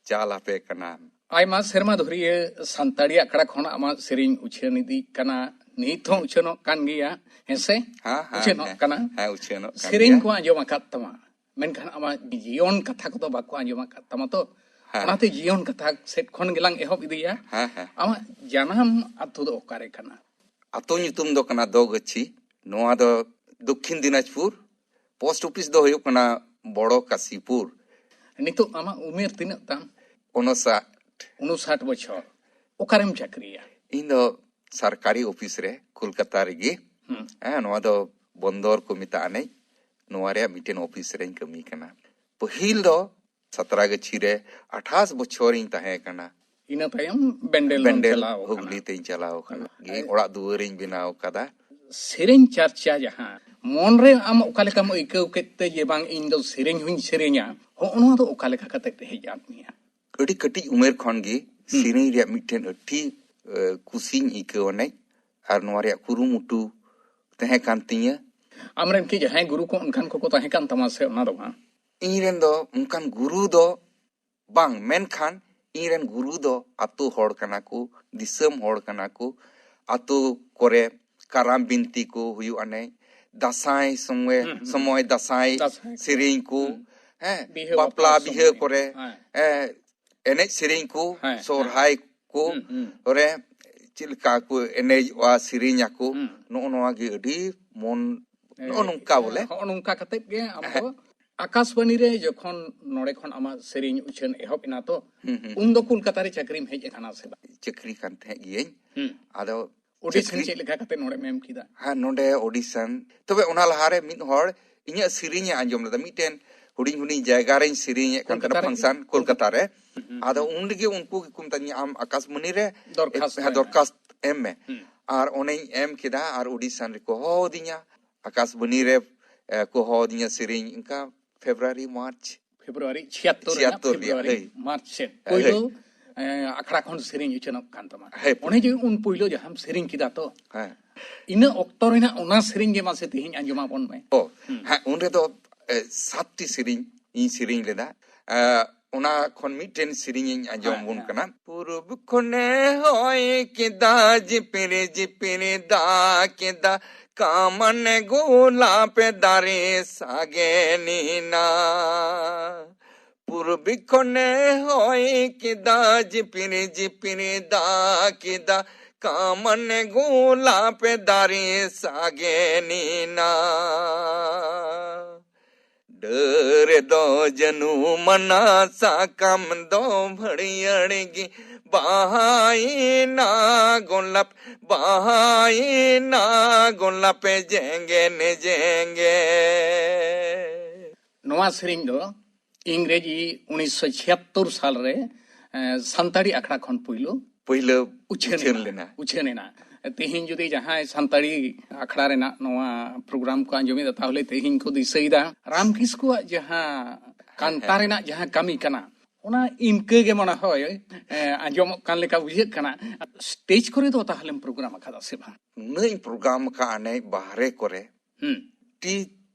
ᱪᱟᱞ ᱟᱯᱮ ᱠᱟᱱᱟ᱾ ᱟᱭᱢᱟ ᱥᱮᱨᱢᱟ ᱫᱷᱩᱨᱤᱭᱟᱹ ᱥᱟᱱᱛᱟᱲᱤ ᱟᱠᱷᱲᱟ ᱠᱷᱚᱱ ᱟᱢᱟᱜ ᱥᱮᱨᱮᱧ ᱩᱪᱷᱟᱹᱱ ᱤᱫᱤᱜ ᱠᱟᱱᱟ, ᱱᱤᱛ ᱦᱚᱸ ᱩᱪᱷᱟᱹᱱᱚᱜ ᱠᱟᱱ ᱜᱮᱭᱟ, ᱦᱮᱸᱥᱮ? ᱦᱮᱸ, ᱦᱮᱸ, ᱩᱪᱷᱟᱹᱱᱚᱜ ᱦᱮᱸ, ᱠᱟᱱᱟ᱾ ᱦᱮᱸ, ᱩᱪᱷᱟᱹᱱᱚᱜ ᱠᱟᱱ ᱥᱮᱨᱮᱧ ᱜᱮᱭᱟ᱾ ᱠᱚ ᱟᱸᱡᱚᱢ ᱟᱠᱟᱫ ᱛᱟᱢᱟ, ᱢᱮᱱᱠᱷᱟᱱ ᱟᱢᱟᱜ ᱡᱤᱭᱚᱱ ᱠᱟᱛᱷᱟ ᱠᱚᱫᱚ ᱵᱟᱠᱚ ᱟᱸᱡᱚᱢ ᱟᱠᱟᱫ ᱛᱟᱢᱟ ᱛᱚ᱾ ᱦᱮᱸ᱾ ᱚᱱᱟᱛᱮ ᱡᱤᱭᱚᱱ ᱠᱟᱛᱷᱟ ᱥᱮᱫ ᱠᱷᱚᱱ ᱜᱮᱞᱟᱝ ᱮᱦᱚᱵ ᱤᱫᱤᱭᱟ᱾ ᱦᱮᱸ, ᱦᱮᱸ᱾ ᱟᱢᱟᱜ ᱡᱟᱱᱟᱢ ᱟᱛᱳ ᱫᱚ ᱚᱠᱟᱨᱮ ᱠᱟᱱᱟ? ᱟᱛᱳ ᱧᱩᱛᱩᱢ ᱫᱚ ᱠᱟᱱᱟ ᱫᱚᱜᱟᱹᱪᱷᱤ᱾ ᱱᱚᱣᱟ ᱫᱚ ᱫᱚᱠᱠᱷᱤᱱ ᱫᱤᱱᱟᱡᱽᱯᱩᱨ᱾ ᱯᱳᱥᱴ ᱚᱯᱷᱤᱥ ᱫᱚ ᱦᱩᱭᱩᱜ ᱠᱟᱱᱟ ᱵᱚᱲᱚ ᱠᱟᱥᱤᱯᱩᱨ᱾ ᱱᱤᱛᱚᱜ ᱟᱢᱟᱜ ᱩᱢᱮᱨ ᱛᱤᱱᱟᱹᱜ ᱛᱟᱢ? ᱩᱱᱩᱥᱟᱴ᱾ ᱩᱱᱩᱥᱟᱴ ᱵᱚᱪᱷᱚᱨ᱾ ᱚᱠᱟᱨᱮᱢ ᱪᱟᱹᱠᱨᱤᱭᱟ? ᱤᱧ ᱫᱚ ᱥᱚᱨᱠᱟᱨᱤ ᱚᱯᱷᱤᱥ ᱨᱮ ᱠᱳᱞᱠᱟᱛᱟ ᱨᱮᱜᱮ᱾ ᱦᱩᱸ᱾ ᱦᱮᱸ, ᱱᱚᱣᱟ ᱫᱚ ᱵᱚᱱᱫᱚᱨ ᱠᱚ ᱢᱮᱛᱟᱜᱼᱟ ᱱᱮ, ᱱᱚᱣᱟ ᱨᱮᱭᱟᱜ ᱢᱤᱫᱴᱮᱱ ᱚᱯᱷᱤᱥ ᱨᱮᱧ ᱠᱟᱹᱢᱤ ᱠᱟᱱᱟ᱾ ᱯᱟᱹᱦᱤᱞ ᱫᱚ ᱥᱟᱛᱨᱟᱜᱟᱹᱪᱷᱤ ᱨᱮ ᱟᱴᱷᱟᱥ ᱵᱚᱪᱷᱚᱨ ᱤᱧ ᱛᱟᱦᱮᱸ ᱠᱟᱱᱟ᱾ ᱤᱱᱟᱹ ᱛᱟᱭᱚᱢ ᱵᱮᱱᱰᱮᱞ ᱫᱚᱢ ᱵᱮᱱᱰᱮᱞ ᱪᱟᱞᱟᱣ ᱠᱟᱱᱟ᱾ ᱦᱩᱜᱽᱞᱤ ᱛᱮᱧ ᱪᱟᱞᱟᱣ ᱠᱟᱱᱟ᱾ ᱦᱮᱸ᱾ ᱚᱲᱟᱜ ᱫᱩᱣᱟᱹᱨ ᱤᱧ ᱵᱮᱱᱟᱣ ᱠᱟᱫᱟ᱾ ᱥᱮᱨᱮᱧ ᱪᱟᱨᱪᱟ ᱡᱟᱦᱟᱸ, ᱢᱚᱱᱨᱮ ᱟᱢ ᱚᱠᱟ ᱞᱮᱠᱟᱢ ᱟᱹᱭᱠᱟᱹᱣ ᱠᱮᱫ ᱛᱮ ᱡᱮ ᱵᱟᱝ ᱤᱧ ᱫᱚ ᱥᱮᱨᱮᱧ ᱦᱚᱧ ᱥᱮᱨᱮᱧᱟ, ᱦᱚᱸᱜᱼᱚ ᱱᱚᱣᱟ ᱫᱚ ᱚᱠᱟ ᱞᱮᱠᱟ ᱠᱟᱛᱮ ᱦᱮᱡ ᱟᱫ ᱢᱮᱭᱟ? ᱟᱹᱰᱤ ᱠᱟᱹᱴᱤᱡ ᱩᱢᱮᱨ ᱠᱷᱚᱱ ᱜᱮ ᱦᱩᱸ᱾ ᱥᱮᱨᱮᱧ ᱨᱮᱭᱟᱜ ᱢᱤᱫᱴᱮᱱ ᱟᱹᱰᱤ, ᱮ, ᱠᱩᱥᱤᱧ ᱟᱹᱭᱠᱟᱹᱣ ᱟᱱᱮᱡ, ᱟᱨ ᱱᱚᱣᱟ ᱨᱮᱭᱟᱜ ᱠᱩᱨᱩᱢᱩᱴᱩ ᱛᱟᱦᱮᱸ ᱠᱟᱱ ᱛᱤᱧᱟᱹ᱾ ᱟᱢᱨᱮᱱ ᱠᱤ ᱡᱟᱦᱟᱸᱭ ᱜᱩᱨᱩ ᱠᱚ ᱚᱱᱠᱟᱱ ᱠᱚᱠᱚ ᱛᱟᱦᱮᱸ ᱠᱟᱱ ᱛᱟᱢᱟ ᱥᱮ ᱚᱱᱟ ᱫᱚ ᱵᱟᱝ? ᱤᱧ ᱨᱮᱱ ᱫᱚ ᱚᱱᱠᱟᱱ ᱜᱩᱨᱩ ᱫᱚ ᱵᱟᱝ, ᱢᱮᱱᱠᱷᱟᱱ ᱤᱧ ᱨᱮᱱ ᱜᱩᱨᱩ ᱫᱚ ᱟᱛᱳ ᱦᱚᱲ ᱠᱟᱱᱟ ᱠᱚ, ᱫᱤᱥᱚᱢ ᱦᱚᱲ ᱠᱟᱱᱟ ᱠᱚ᱾ ᱟᱛᱳ ᱠᱚᱨᱮ ᱠᱟᱨᱟᱢ ᱵᱤᱱᱛᱤ ᱠᱚ ᱦᱩᱭᱩᱜ ᱟᱱᱮ, ᱫᱟᱸᱥᱟᱭ ᱥᱚᱢᱚᱭ, ᱦᱩᱸ, ᱦᱩᱸ᱾ ᱥᱚᱢᱚᱭ ᱫᱟᱸᱥᱟᱭ ᱫᱟᱸᱥᱟᱭ ᱠᱚ᱾ ᱥᱮᱨᱮᱧ ᱠᱚ, ᱦᱩᱸ᱾ ᱦᱮᱸ, ᱵᱤᱦᱟᱹ ᱵᱟᱯᱞᱟ ᱵᱟᱯᱞᱟ ᱵᱤᱦᱟᱹ ᱥᱚᱢᱚᱭ᱾ ᱠᱚᱨᱮ, ᱦᱮᱸ᱾ ᱮ, ᱮᱱᱮᱡ ᱥᱮᱨᱮᱧ ᱠᱚ, ᱦᱮᱸ, ᱦᱮᱸ᱾ ᱥᱚᱨᱦᱟᱭ ᱠᱚ ᱦᱩᱸ, ᱦᱩᱸ᱾ ᱨᱮ ᱪᱮᱫ ᱞᱮᱠᱟ ᱠᱚ ᱮᱱᱮᱡᱚᱜᱼᱟ, ᱥᱮᱨᱮᱧ ᱟᱠᱚ, ᱦᱩᱸ᱾ ᱱᱚᱜᱼᱚ ᱱᱚᱣᱟ ᱜᱮ ᱟᱹᱰᱤ ᱢᱚᱱ, ᱱᱚᱜᱼᱚ ᱱᱚᱝᱠᱟ ᱵᱚᱞᱮ᱾ ᱦᱚᱸᱜᱼᱚ ᱱᱚᱝᱠᱟ ᱠᱟᱛᱮᱫ ᱜᱮ ᱟᱢ ᱫᱚ ᱦᱮᱸ᱾ ᱟᱠᱟᱥᱵᱟᱱᱤ ᱨᱮ ᱡᱚᱠᱷᱚᱱ ᱱᱚᱰᱮ ᱠᱷᱚᱱ ᱟᱢᱟᱜ ᱥᱮᱨᱮᱧ ᱩᱪᱷᱟᱹᱱ ᱮᱦᱚᱵ ᱮᱱᱟ ᱛᱚ, ᱦᱩᱸ, ᱦᱩᱸ᱾ ᱩᱱ ᱫᱚ ᱠᱳᱞᱠᱟᱛᱟ ᱨᱮ ᱪᱟᱹᱠᱨᱤᱢ ᱦᱮᱡ ᱟᱠᱟᱱᱟ ᱥᱮ ᱵᱟᱝ? ᱪᱟᱹᱠᱨᱤ ᱠᱟᱱ ᱛᱟᱦᱮᱸᱫ ᱜᱤᱭᱟᱹᱧ᱾ ᱦᱩᱸ᱾ ᱟᱫᱚ ᱚᱰᱤᱥᱚᱱ ᱪᱟᱹᱠᱨᱤ ᱪᱮᱫ ᱞᱮᱠᱟ ᱠᱟᱛᱮ ᱱᱚᱰᱮᱢ ᱮᱢ ᱠᱮᱫᱟ? ᱦᱮᱸ, ᱱᱚᱰᱮ ᱚᱰᱤᱥᱚᱱ᱾ ᱛᱚᱵᱮ ᱚᱱᱟ ᱞᱟᱦᱟᱨᱮ ᱢᱤᱫ ᱦᱚᱲ ᱤᱧᱟᱹᱜ ᱥᱮᱨᱮᱧ ᱮ ᱟᱸᱡᱚᱢ ᱞᱮᱫᱟ᱾ ᱢᱤᱫᱴᱮᱱ ᱦᱩᱰᱤᱧ ᱦᱩᱰᱤᱧ ᱡᱟᱭᱜᱟ ᱨᱮᱧ ᱥᱮᱨᱮᱧᱮᱫ ᱠᱟᱱ ᱛᱟᱦᱮᱱᱟ, ᱠᱳᱞᱠᱟᱛᱟ ᱨᱮ? ᱯᱷᱟᱝᱥᱚᱱ, ᱠᱳᱞᱠᱟᱛᱟ ᱨᱮ᱾ ᱦᱩᱸ, ᱦᱩᱸ, ᱟᱫᱚ ᱦᱩᱸ᱾ ᱩᱱ ᱨᱮᱜᱮ ᱩᱱᱠᱩ ᱜᱮᱠᱚ ᱢᱮᱛᱟᱫᱤᱧᱟ, "ᱟᱢ ᱟᱠᱟᱥᱵᱟᱱᱤ ᱨᱮ ᱫᱚᱨᱠᱷᱟᱥᱛ ᱦᱮᱸ, ᱢᱮ᱾ ᱫᱚᱨᱠᱷᱟᱥᱛ ᱮᱢ ᱢᱮ᱾" ᱦᱩᱸ᱾ ᱟᱨ ᱚᱱᱮᱧ ᱮᱢ ᱠᱮᱫᱟ ᱟᱨ ᱚᱰᱤᱥᱚᱱ ᱨᱮᱠᱚ ᱦᱚᱦᱚ ᱟᱹᱫᱤᱧᱟ᱾ ᱟᱠᱟᱥᱵᱟᱱᱤ ᱨᱮ, ᱮ, ᱠᱚ ᱦᱚᱦᱚ ᱟᱹᱫᱤᱧᱟ ᱥᱮᱨᱮᱧ, ᱚᱱᱠᱟ ᱯᱷᱮᱵᱽᱨᱩᱣᱟᱨᱤ, ᱢᱟᱨᱪ᱾ ᱯᱷᱮᱵᱽᱨᱩᱣᱟᱨᱤ ᱪᱷᱤᱭᱟᱛᱛᱳᱨ ᱨᱮᱱᱟᱜ ᱪᱷᱤᱭᱟᱛᱛᱳᱨ ᱨᱮᱭᱟᱜ, ᱯᱷᱮᱵᱽᱨᱩᱣᱟᱨᱤ, ᱦᱳᱭ᱾ ᱢᱟᱨᱪ ᱥᱮᱫ᱾ ᱦᱳᱭ᱾ ᱯᱳᱭᱞᱳ, ᱮ, ᱟᱠᱷᱲᱟ ᱠᱷᱚᱱ ᱥᱮᱨᱮᱧ ᱩᱪᱷᱟᱹᱱᱚᱜ ᱠᱟᱱ ᱛᱟᱢᱟ᱾ ᱦᱮᱸ, ᱚᱱᱮ ᱡᱮ ᱩᱱ ᱯᱳᱭᱞᱳ ᱡᱟᱦᱟᱸᱢ ᱥᱮᱨᱮᱧ ᱠᱮᱫᱟ ᱛᱚ, ᱦᱮᱸ᱾ ᱤᱱᱟᱹ ᱚᱠᱛᱚ ᱨᱮᱱᱟᱜ ᱚᱱᱟ ᱥᱮᱨᱮᱧ ᱜᱮ ᱢᱟᱥᱮ ᱛᱮᱦᱮᱧ ᱟᱸᱡᱚᱢ ᱟᱵᱚᱱ ᱢᱮ᱾ ᱚ, ᱦᱩᱸ᱾ ᱦᱮᱸ, ᱩᱱ ᱨᱮᱫᱚ, ᱮ, ᱥᱟᱛᱴᱤ ᱥᱮᱨᱮᱧ ᱤᱧ ᱥᱮᱨᱮᱧ ᱞᱮᱫᱟ᱾ ᱮ, ᱚᱱᱟ ᱠᱷᱚᱱ ᱢᱤᱫᱴᱮᱱ ᱥᱮᱨᱮᱧ ᱤᱧ ᱟᱸᱡᱚᱢ ᱟᱵᱚᱱ ᱠᱟᱱᱟ᱾ ᱯᱩᱨᱩᱵ ᱠᱷᱚᱱᱮ ᱦᱚᱭ ᱠᱮᱫᱟ, ᱡᱤᱯᱤᱨ ᱡᱤᱯᱤᱨ ᱫᱟᱜ ᱠᱮᱫᱟ, ᱠᱟᱢᱟᱱ ᱜᱳᱞᱟᱯ ᱫᱟᱨᱮ ᱥᱟᱜᱮᱱ ᱮᱱᱟ᱾ ᱯᱩᱨᱵᱤ ᱠᱷᱚᱱᱮ ᱦᱚᱭ ᱠᱮᱫᱟ, ᱡᱤᱯᱤᱨ ᱡᱤᱯᱤᱨ ᱫᱟᱜ ᱠᱮᱫᱟ, ᱠᱟᱢᱟᱱ ᱜᱳᱞᱟᱯ ᱫᱟᱨᱮ ᱥᱟᱜᱮᱱ ᱮᱱᱟ᱾ ᱰᱟᱹᱨ ᱫᱚ ᱡᱟᱹᱱᱩᱢ ᱟᱱᱟ, ᱥᱟᱠᱟᱢ ᱫᱚ ᱵᱷᱟᱹᱲᱭᱟᱹᱲ ᱜᱮ, ᱵᱟᱦᱟᱭᱮᱱᱟ ᱜᱳᱞᱟᱯ, ᱵᱟᱦᱟᱭᱮᱱᱟ ᱜᱳᱞᱟᱯ ᱡᱮᱝᱜᱮᱱ ᱡᱮᱝᱜᱮᱱ᱾ ᱱᱚᱣᱟ ᱥᱮᱨᱮᱧ ᱫᱚ ᱤᱝᱨᱮᱡᱤ ᱩᱱᱤᱥᱥᱚ ᱪᱷᱤᱭᱟᱛᱛᱳᱨ ᱥᱟᱞ ᱨᱮ, ᱮ, ᱥᱟᱱᱛᱟᱲᱤ ᱟᱠᱷᱲᱟ ᱠᱷᱚᱱ ᱯᱩᱭᱞᱩ ᱯᱩᱭᱞᱟᱹ ᱩᱪᱷᱟᱹᱱ ᱩᱪᱷᱟᱹᱱ ᱮᱱᱟ᱾ ᱞᱮᱱᱟ᱾ ᱩᱪᱷᱟᱹᱱ ᱮᱱᱟ᱾ ᱛᱮᱦᱮᱧ ᱡᱩᱫᱤ ᱡᱟᱦᱟᱸᱭ ᱥᱟᱱᱛᱟᱲᱤ ᱟᱠᱷᱲᱟ ᱨᱮᱱᱟᱜ ᱱᱚᱣᱟ ᱯᱨᱳᱜᱨᱟᱢ ᱠᱚ ᱟᱸᱡᱚᱢᱮᱫᱟ, ᱛᱟᱦᱚᱞᱮ ᱛᱮᱦᱮᱧ ᱠᱚ ᱫᱤᱥᱟᱹᱭᱮᱫᱟ ᱨᱟᱢ ᱠᱤᱥᱠᱩᱣᱟᱜ ᱡᱟᱦᱟᱸ ᱠᱟᱱᱛᱟ ᱨᱮᱱᱟᱜ ᱡᱟᱦᱟᱸ ᱠᱟᱹᱢᱤ ᱠᱟᱱᱟ, ᱚᱱᱟ ᱤᱱᱠᱟᱹ ᱜᱮ ᱢᱚᱱᱮ ᱦᱚᱭ, ᱮ, ᱟᱸᱡᱚᱢᱚᱜ ᱠᱟᱱ ᱞᱮᱠᱟ ᱵᱩᱡᱷᱟᱹᱜ ᱠᱟᱱᱟ᱾ ᱥᱴᱮᱡᱽ ᱠᱚᱨᱮ ᱫᱚ ᱛᱟᱦᱚᱞᱮᱢ ᱯᱨᱳᱜᱨᱟᱢ ᱟᱠᱟᱫᱟ ᱥᱮ ᱵᱟᱝ? ᱱᱩᱱᱟᱹᱜ ᱤᱧ ᱯᱨᱳᱜᱨᱟᱢ ᱟᱠᱟᱫᱼᱟ ᱱᱮ ᱵᱟᱦᱨᱮ ᱠᱚᱨᱮ, ᱦᱩᱸ᱾ ᱟᱹᱰᱤ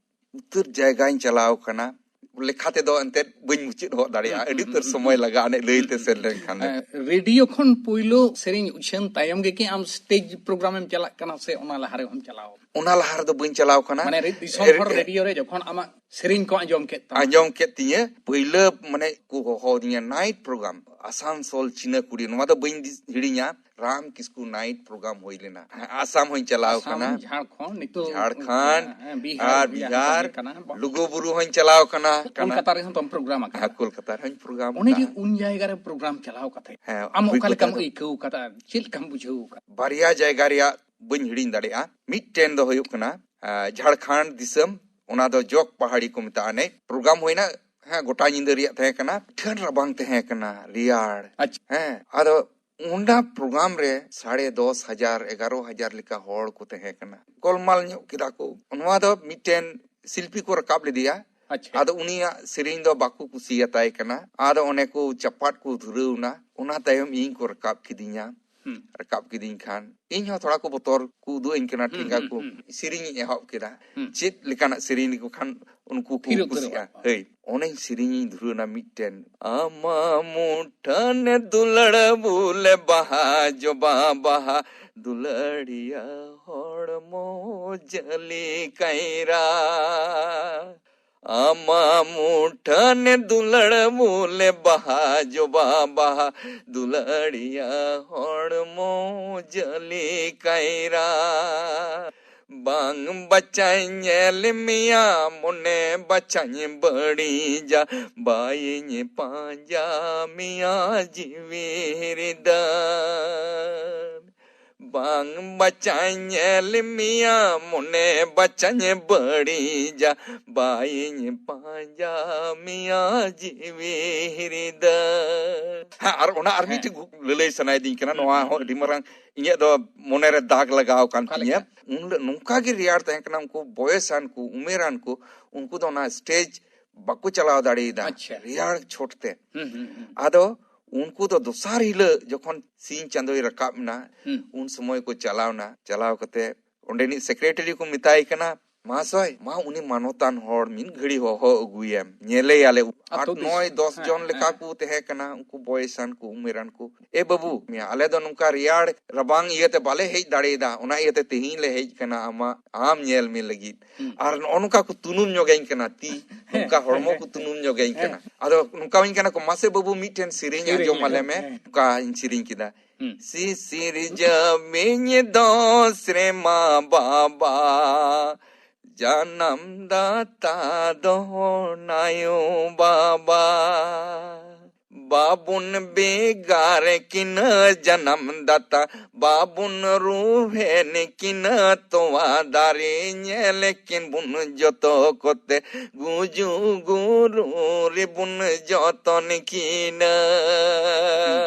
ᱩᱛᱟᱹᱨ ᱡᱟᱭᱜᱟᱧ ᱪᱟᱞᱟᱣ ᱠᱟᱱᱟ, ᱞᱮᱠᱷᱟ ᱛᱮᱫᱚ ᱮᱱᱛᱮᱫ ᱵᱟᱹᱧ ᱢᱩᱪᱟᱹᱫ ᱦᱚᱫ ᱫᱟᱲᱮᱭᱟᱜᱼᱟ᱾ ᱦᱩᱸ, ᱟᱹᱰᱤ ᱦᱩᱸ, ᱩᱛᱟᱹᱨ ᱦᱩᱸ, ᱥᱚᱢᱚᱭ ᱦᱩᱸ᱾ ᱞᱟᱜᱟᱜᱼᱟ ᱮᱱᱮᱡ ᱞᱟᱹᱭ ᱛᱮ ᱦᱩᱸ, ᱥᱮᱱ ᱦᱩᱸ᱾ ᱞᱮᱱᱠᱷᱟᱱ ᱫᱚ᱾ ᱮ, ᱨᱮᱰᱤᱭᱳ ᱠᱷᱚᱱ ᱯᱩᱭᱞᱩ ᱥᱮᱨᱮᱧ ᱩᱪᱷᱟᱹᱱ ᱛᱟᱭᱚᱢ ᱜᱮ ᱠᱤ ᱟᱢ ᱥᱴᱮᱡᱽ ᱯᱨᱳᱜᱨᱟᱢ ᱮᱢ ᱪᱟᱞᱟᱜ ᱠᱟᱱᱟ ᱥᱮ ᱚᱱᱟ ᱞᱟᱦᱟ ᱨᱮᱦᱚᱸᱢ ᱪᱟᱞᱟᱣ? ᱚᱱᱟ ᱞᱟᱦᱟ ᱨᱮᱫᱚ ᱵᱟᱹᱧ ᱪᱟᱞᱟᱣ ᱠᱟᱱᱟ᱾ ᱢᱟᱱᱮ ᱨᱮ-, ᱫᱤᱥᱚᱢ ᱦᱚᱲ ᱨᱮ-, ᱨᱮᱰᱤᱭᱳ ᱨᱮ ᱡᱚᱠᱷᱚᱱ ᱟᱢᱟᱜ ᱥᱮᱨᱮᱧ ᱠᱚ ᱟᱸᱡᱚᱢ ᱠᱮᱫ ᱛᱟᱢᱟ᱾ ᱟᱸᱡᱚᱢ ᱠᱮᱫ ᱛᱤᱧᱟᱹ, ᱯᱩᱭᱞᱟᱹ ᱢᱟᱱᱮ ᱠᱚ ᱦᱚᱦᱚ ᱟᱹᱫᱤᱧᱟ ᱱᱟᱭᱤᱴ ᱯᱨᱳᱜᱨᱟᱢ, ᱟᱥᱟᱱᱥᱳᱞ ᱪᱤᱱᱟᱹ ᱠᱩᱲᱤ, ᱱᱚᱣᱟ ᱫᱚ ᱵᱟᱹᱧ ᱫᱤᱥ-, ᱦᱤᱲᱤᱧᱟ᱾ ᱨᱟᱢ ᱠᱤᱥᱠᱩ ᱱᱟᱭᱤᱴ ᱯᱨᱳᱜᱨᱟᱢ ᱦᱩᱭ ᱞᱮᱱᱟ᱾ ᱟᱥᱟᱢ ᱦᱚᱸᱧ ᱪᱟᱞᱟᱣ ᱟᱥᱟᱢ, ᱠᱟᱱᱟ᱾ ᱡᱷᱟᱲᱠᱷᱚᱸᱰ, ᱱᱤᱛᱚᱜ, ᱡᱷᱟᱲᱠᱷᱚᱸᱰ ᱦᱮᱸ, ᱵᱤᱦᱟᱨ, ᱟᱨ ᱵᱤᱦᱟᱨ, ᱵᱤᱦᱟᱨ, ᱠᱟᱱᱟ᱾ ᱞᱩᱜᱩ ᱵᱩᱨᱩ ᱦᱚᱸᱧ ᱪᱟᱞᱟᱣ ᱠᱟᱱᱟ᱾ ᱠᱳᱞᱠᱟᱛᱟ ᱨᱮᱦᱚᱸ ᱛᱚᱢ ᱯᱨᱳᱜᱨᱟᱢ ᱟᱠᱟᱫᱟ᱾ ᱦᱮᱸ, ᱠᱳᱞᱠᱟᱛᱟ ᱨᱮᱦᱚᱸᱧ ᱯᱨᱳᱜᱨᱟᱢ ᱚᱱᱮ ᱡᱮ ᱟᱠᱟᱫᱟ᱾ ᱩᱱ ᱡᱟᱭᱜᱟ ᱨᱮ ᱯᱨᱳᱜᱨᱟᱢ ᱪᱟᱞᱟᱣ ᱠᱟᱛᱮ ᱦᱮᱸ, ᱟᱢ ᱚᱠᱟ ᱚᱵᱷᱤᱜᱽᱜᱚᱛᱟ ᱞᱮᱠᱟᱢ ᱫᱚ ᱟᱹᱭᱠᱟᱹᱣ ᱠᱟᱫᱟ, ᱪᱮᱫ ᱞᱮᱠᱟᱢ ᱵᱩᱡᱷᱟᱹᱣ ᱠᱟᱫᱟ? ᱵᱟᱨᱭᱟ ᱡᱟᱭᱜᱟ ᱨᱮᱭᱟᱜ ᱵᱟᱹᱧ ᱦᱤᱲᱤᱧ ᱫᱟᱲᱮᱭᱟᱜᱼᱟ᱾ ᱢᱤᱫᱴᱮᱱ ᱫᱚ ᱦᱩᱭᱩᱜ ᱠᱟᱱᱟ, ᱟᱸ, ᱡᱷᱟᱲᱠᱷᱚᱸᱰ ᱫᱤᱥᱚᱢ, ᱚᱱᱟ ᱫᱚ ᱡᱚᱜᱽ ᱯᱟᱦᱟᱲᱤ ᱠᱚ ᱢᱮᱛᱟᱜᱼᱟ᱾ ᱚᱱᱮ ᱯᱨᱳᱜᱨᱟᱢ ᱦᱩᱭᱱᱟ, ᱦᱮᱸ, ᱜᱚᱴᱟ ᱧᱤᱫᱟᱹ ᱨᱮᱭᱟᱜ ᱛᱟᱦᱮᱸ ᱠᱟᱱᱟ, ᱴᱷᱟᱹᱱ ᱨᱟᱵᱟᱝ ᱛᱟᱦᱮᱸ ᱠᱟᱱᱟ, ᱨᱮᱭᱟᱲ᱾ ᱟᱪᱪᱷᱟ᱾ ᱦᱮᱸ, ᱟᱫᱚ ᱚᱱᱟ ᱯᱨᱳᱜᱨᱟᱢ ᱨᱮ ᱥᱟᱲᱮ ᱫᱚᱥ ᱦᱟᱡᱟᱨ, ᱮᱜᱟᱨᱚ ᱦᱟᱡᱟᱨ ᱞᱮᱠᱟ ᱦᱚᱲ ᱠᱚ ᱛᱟᱦᱮᱸ ᱠᱟᱱᱟ᱾ ᱜᱳᱞᱢᱟᱞ ᱧᱚᱜ ᱠᱮᱫᱟ ᱠᱚ᱾ ᱱᱚᱣᱟ ᱫᱚ ᱢᱤᱫᱴᱮᱱ ᱥᱤᱞᱯᱤ ᱠᱚ ᱨᱟᱠᱟᱵ ᱞᱮᱫᱮᱭᱟ᱾ ᱟᱪᱪᱷᱟ᱾ ᱟᱫᱚ ᱩᱱᱤᱭᱟᱜ ᱥᱮᱨᱮᱧ ᱫᱚ ᱵᱟᱠᱚ ᱠᱩᱥᱤᱭᱟᱛᱟᱭ ᱠᱟᱱᱟ᱾ ᱟᱫᱚ ᱚᱱᱮ ᱠᱚ ᱪᱟᱯᱟᱫ ᱠᱚ ᱫᱷᱩᱨᱟᱹᱣ ᱮᱱᱟ᱾ ᱚᱱᱟ ᱛᱟᱭᱚᱢ ᱤᱧ ᱠᱚ ᱨᱟᱠᱟᱵ ᱠᱤᱫᱤᱧᱟ᱾ ᱦᱩᱸ᱾ ᱨᱟᱠᱟᱵ ᱠᱤᱫᱤᱧ ᱠᱷᱟᱱ ᱤᱧ ᱦᱚᱸ ᱛᱷᱚᱲᱟ ᱠᱚ ᱵᱚᱛᱚᱨ ᱠᱚ ᱩᱫᱩᱜ ᱟᱹᱧ ᱠᱟᱱᱟ, ᱦᱩᱸ, ᱴᱷᱮᱸᱜᱟ ᱦᱩᱸ, ᱠᱚ᱾ ᱦᱩᱸ᱾ ᱥᱮᱨᱮᱧ ᱤᱧ ᱮᱦᱚᱵ ᱠᱮᱫᱟ᱾ ᱦᱩᱸ᱾ ᱪᱮᱫ ᱞᱮᱠᱟᱱᱟᱜ ᱥᱮᱨᱮᱧ ᱞᱮᱠᱚ ᱠᱷᱟᱱ ᱩᱱᱠᱩ ᱠᱚ ᱛᱷᱤᱨ ᱩᱛᱟᱹᱨᱚᱜ ᱠᱩᱥᱤᱜᱼᱟ᱾ ᱟᱠᱚ᱾ ᱦᱳᱭ, ᱚᱱᱮᱧ ᱥᱮᱨᱮᱧ ᱤᱧ ᱫᱷᱩᱨᱟᱹᱣ ᱮᱱᱟ ᱢᱤᱫᱴᱮᱱ᱾ ᱟᱢᱟ ᱢᱩᱴᱷᱟᱹᱱ ᱫᱩᱞᱟᱹᱲ ᱵᱩᱞᱮ ᱵᱟᱦᱟ ᱡᱚᱵᱟ ᱵᱟᱦᱟ, ᱫᱩᱞᱟᱹᱲᱤᱭᱟ ᱦᱚᱲᱢᱚ ᱡᱟᱹᱞᱤ ᱠᱟᱭᱨᱟ᱾ ᱟᱢᱟ ᱢᱩᱴᱷᱟᱹᱱ ᱫᱩᱞᱟᱹᱲ ᱵᱩᱞᱮ ᱵᱟᱦᱟ ᱡᱚᱵᱟ ᱵᱟᱦᱟ, ᱫᱩᱞᱟᱹᱲᱤᱭᱟ ᱦᱚᱲᱢᱚ ᱡᱟᱹᱞᱤ ᱠᱟᱭᱨᱟ᱾ ᱵᱟᱝ ᱵᱟᱪᱷᱟᱧ ᱧᱮᱞ ᱢᱮᱭᱟ, ᱢᱚᱱᱮ ᱵᱟᱪᱷᱟᱧ ᱵᱟᱹᱲᱤᱡᱟ, ᱵᱟᱭᱤᱧ ᱯᱟᱸᱡᱟ ᱢᱮᱭᱟ ᱡᱤᱣᱤ ᱦᱤᱨᱫᱟᱹ᱾ ᱵᱟᱝ ᱵᱟᱪᱷᱟᱧ ᱧᱮᱞ ᱢᱮᱭᱟ, ᱢᱚᱱᱮ ᱵᱟᱪᱷᱟᱧ ᱵᱟᱹᱲᱤᱡᱟ, ᱵᱟᱭᱤᱧ ᱯᱟᱸᱡᱟ ᱢᱮᱭᱟ ᱡᱤᱣᱤ ᱦᱤᱨᱫᱟᱹ᱾ ᱦᱮᱸ, ᱟᱨ ᱚᱱᱟ ᱟᱨ ᱦᱮᱸ᱾ ᱢᱤᱫᱴᱮᱡ ᱞᱟᱹᱞᱟᱹᱭ ᱥᱟᱱᱟᱭᱮᱫᱤᱧ ᱠᱟᱱᱟ, ᱦᱩᱸ, ᱱᱚᱣᱟ ᱦᱩᱸ, ᱦᱚᱸ ᱦᱩᱸ᱾ ᱟᱹᱰᱤ ᱢᱟᱨᱟᱝ ᱤᱧᱟᱹᱜ ᱫᱚ ᱢᱚᱱᱮᱨᱮ ᱫᱟᱜᱽ ᱞᱟᱜᱟᱣ ᱟᱠᱟᱱ ᱚᱠᱟ ᱛᱤᱧᱟᱹ᱾ ᱞᱮᱠᱟ? ᱩᱱ ᱦᱤᱞᱳᱜ ᱱᱚᱝᱠᱟ ᱜᱮ ᱨᱮᱭᱟᱲ ᱛᱟᱦᱮᱸ ᱠᱟᱱᱟ, ᱩᱱᱠᱩ ᱵᱚᱭᱮᱥᱟᱱ ᱠᱚ, ᱩᱢᱮᱨᱟᱱ ᱠᱚ, ᱩᱱᱠᱩ ᱫᱚ ᱚᱱᱟ ᱥᱴᱮᱡᱽ ᱵᱟᱠᱚ ᱪᱟᱞᱟᱣ ᱫᱟᱲᱮᱭᱟᱫᱟ, ᱟᱪᱪᱷᱟ᱾ ᱨᱮᱭᱟᱲ ᱪᱷᱚᱴ ᱛᱮ᱾ ᱦᱩᱸ, ᱦᱩᱸ, ᱦᱩᱸ᱾ ᱟᱫᱚ ᱩᱱᱠᱩ ᱫᱚ ᱫᱚᱥᱟᱨ ᱦᱤᱞᱳᱜ ᱡᱚᱠᱷᱚᱱ ᱥᱤᱧ ᱪᱟᱸᱫᱳᱭ ᱨᱟᱠᱟᱵ ᱮᱱᱟ, ᱦᱩᱸ᱾ ᱩᱱ ᱥᱚᱢᱚᱭ ᱠᱚ ᱪᱟᱞᱟᱣ ᱮᱱᱟ᱾ ᱪᱟᱞᱟᱣ ᱠᱟᱛᱮ ᱚᱸᱰᱮᱱᱤᱡ ᱥᱮᱠᱨᱮᱴᱟᱨᱤ ᱠᱚ ᱢᱮᱛᱟᱭ ᱠᱟᱱᱟ, "ᱢᱟᱦᱟᱥᱚᱭ, ᱢᱟ ᱩᱱᱤ ᱢᱟᱱᱚᱛᱟᱱ ᱦᱚᱲ ᱢᱤᱫ ᱜᱷᱟᱹᱲᱤ ᱦᱚᱦᱚ ᱟᱹᱜᱩᱭᱮᱢ, ᱧᱮᱞᱮᱭᱟᱞᱮ᱾" ᱟᱴ, ᱱᱚᱭ, ᱫᱚᱥ ᱦᱮᱸ, ᱡᱚᱱ ᱞᱮᱠᱟ ᱦᱮᱸ᱾ ᱠᱚ ᱛᱟᱦᱮᱸ ᱠᱟᱱᱟ, ᱩᱱᱠᱩ ᱵᱚᱭᱮᱥᱟᱱ ᱠᱚ, ᱩᱢᱮᱨᱟᱱ ᱠᱚ᱾ "ᱮ ᱵᱟᱹᱵᱩ, ᱟᱞᱮ ᱫᱚ ᱱᱚᱝᱠᱟ ᱨᱮᱭᱟᱲ ᱨᱟᱵᱟᱝ ᱤᱭᱟᱹᱛᱮ ᱵᱟᱞᱮ ᱦᱮᱡ ᱫᱟᱲᱮᱭᱟᱫᱟ, ᱚᱱᱟ ᱤᱭᱟᱹᱛᱮ ᱛᱮᱦᱮᱧ ᱞᱮ ᱦᱮᱡ ᱠᱟᱱᱟ ᱟᱢᱟᱜ, ᱟᱢ ᱧᱮᱞ ᱢᱮ ᱞᱟᱹᱜᱤᱫ᱾ ᱦᱩᱸ᱾ ᱟᱨ ᱱᱚᱜᱼᱚ ᱱᱚᱝᱠᱟ ᱠᱚ ᱛᱩᱱᱩᱢ ᱧᱚᱜᱟᱹᱧ ᱠᱟᱱᱟ, ᱛᱤ ᱱᱚᱝᱠᱟ ᱦᱚᱲᱢᱚ ᱠᱚ ᱛᱩᱱᱩᱢ ᱧᱚᱜᱟᱹᱧ ᱠᱟᱱᱟ᱾" ᱟᱫᱚ ᱱᱚᱝᱠᱟᱣᱟᱹᱧ ᱠᱟᱱᱟ ᱠᱚ, "ᱢᱟᱥᱮ ᱵᱟᱹᱵᱩ, ᱢᱤᱫᱴᱮᱱ ᱥᱮᱨᱮᱧ ᱥᱮᱨᱮᱧ ᱟᱸᱡᱚᱢ ᱞᱮ, ᱟᱞᱮ ᱢᱮ᱾" ᱦᱮᱸ᱾ ᱚᱱᱠᱟᱧ ᱥᱮᱨᱮᱧ ᱠᱮᱫᱟ᱾ ᱦᱩᱸ᱾ ᱥᱤᱥᱤᱨ ᱡᱟᱹᱢᱤᱧ ᱫᱚ ᱥᱨᱮᱢᱟ ᱵᱟᱵᱟ, ᱡᱟᱱᱟᱢ ᱫᱟᱛᱟ ᱫᱚ ᱱᱟᱭᱳ ᱵᱟᱵᱟ᱾ ᱵᱟᱵᱩᱱ ᱵᱮᱜᱟᱨ ᱠᱤᱱᱟᱹ ᱡᱟᱱᱟᱢ ᱫᱟᱛᱟ, ᱵᱟᱵᱩᱱ ᱨᱩᱦᱮᱱ ᱠᱤᱱᱟᱹ ᱛᱚᱣᱟ ᱫᱟᱨᱮ, ᱧᱮᱞ ᱠᱤᱱ ᱵᱩᱱ ᱡᱚᱛᱚ ᱠᱚᱛᱮ, ᱜᱩᱡᱩ ᱜᱩᱨᱩ ᱨᱮᱵᱩᱱ ᱡᱚᱛᱚᱱ ᱠᱤᱱᱟᱹ᱾ ᱦᱩᱸ,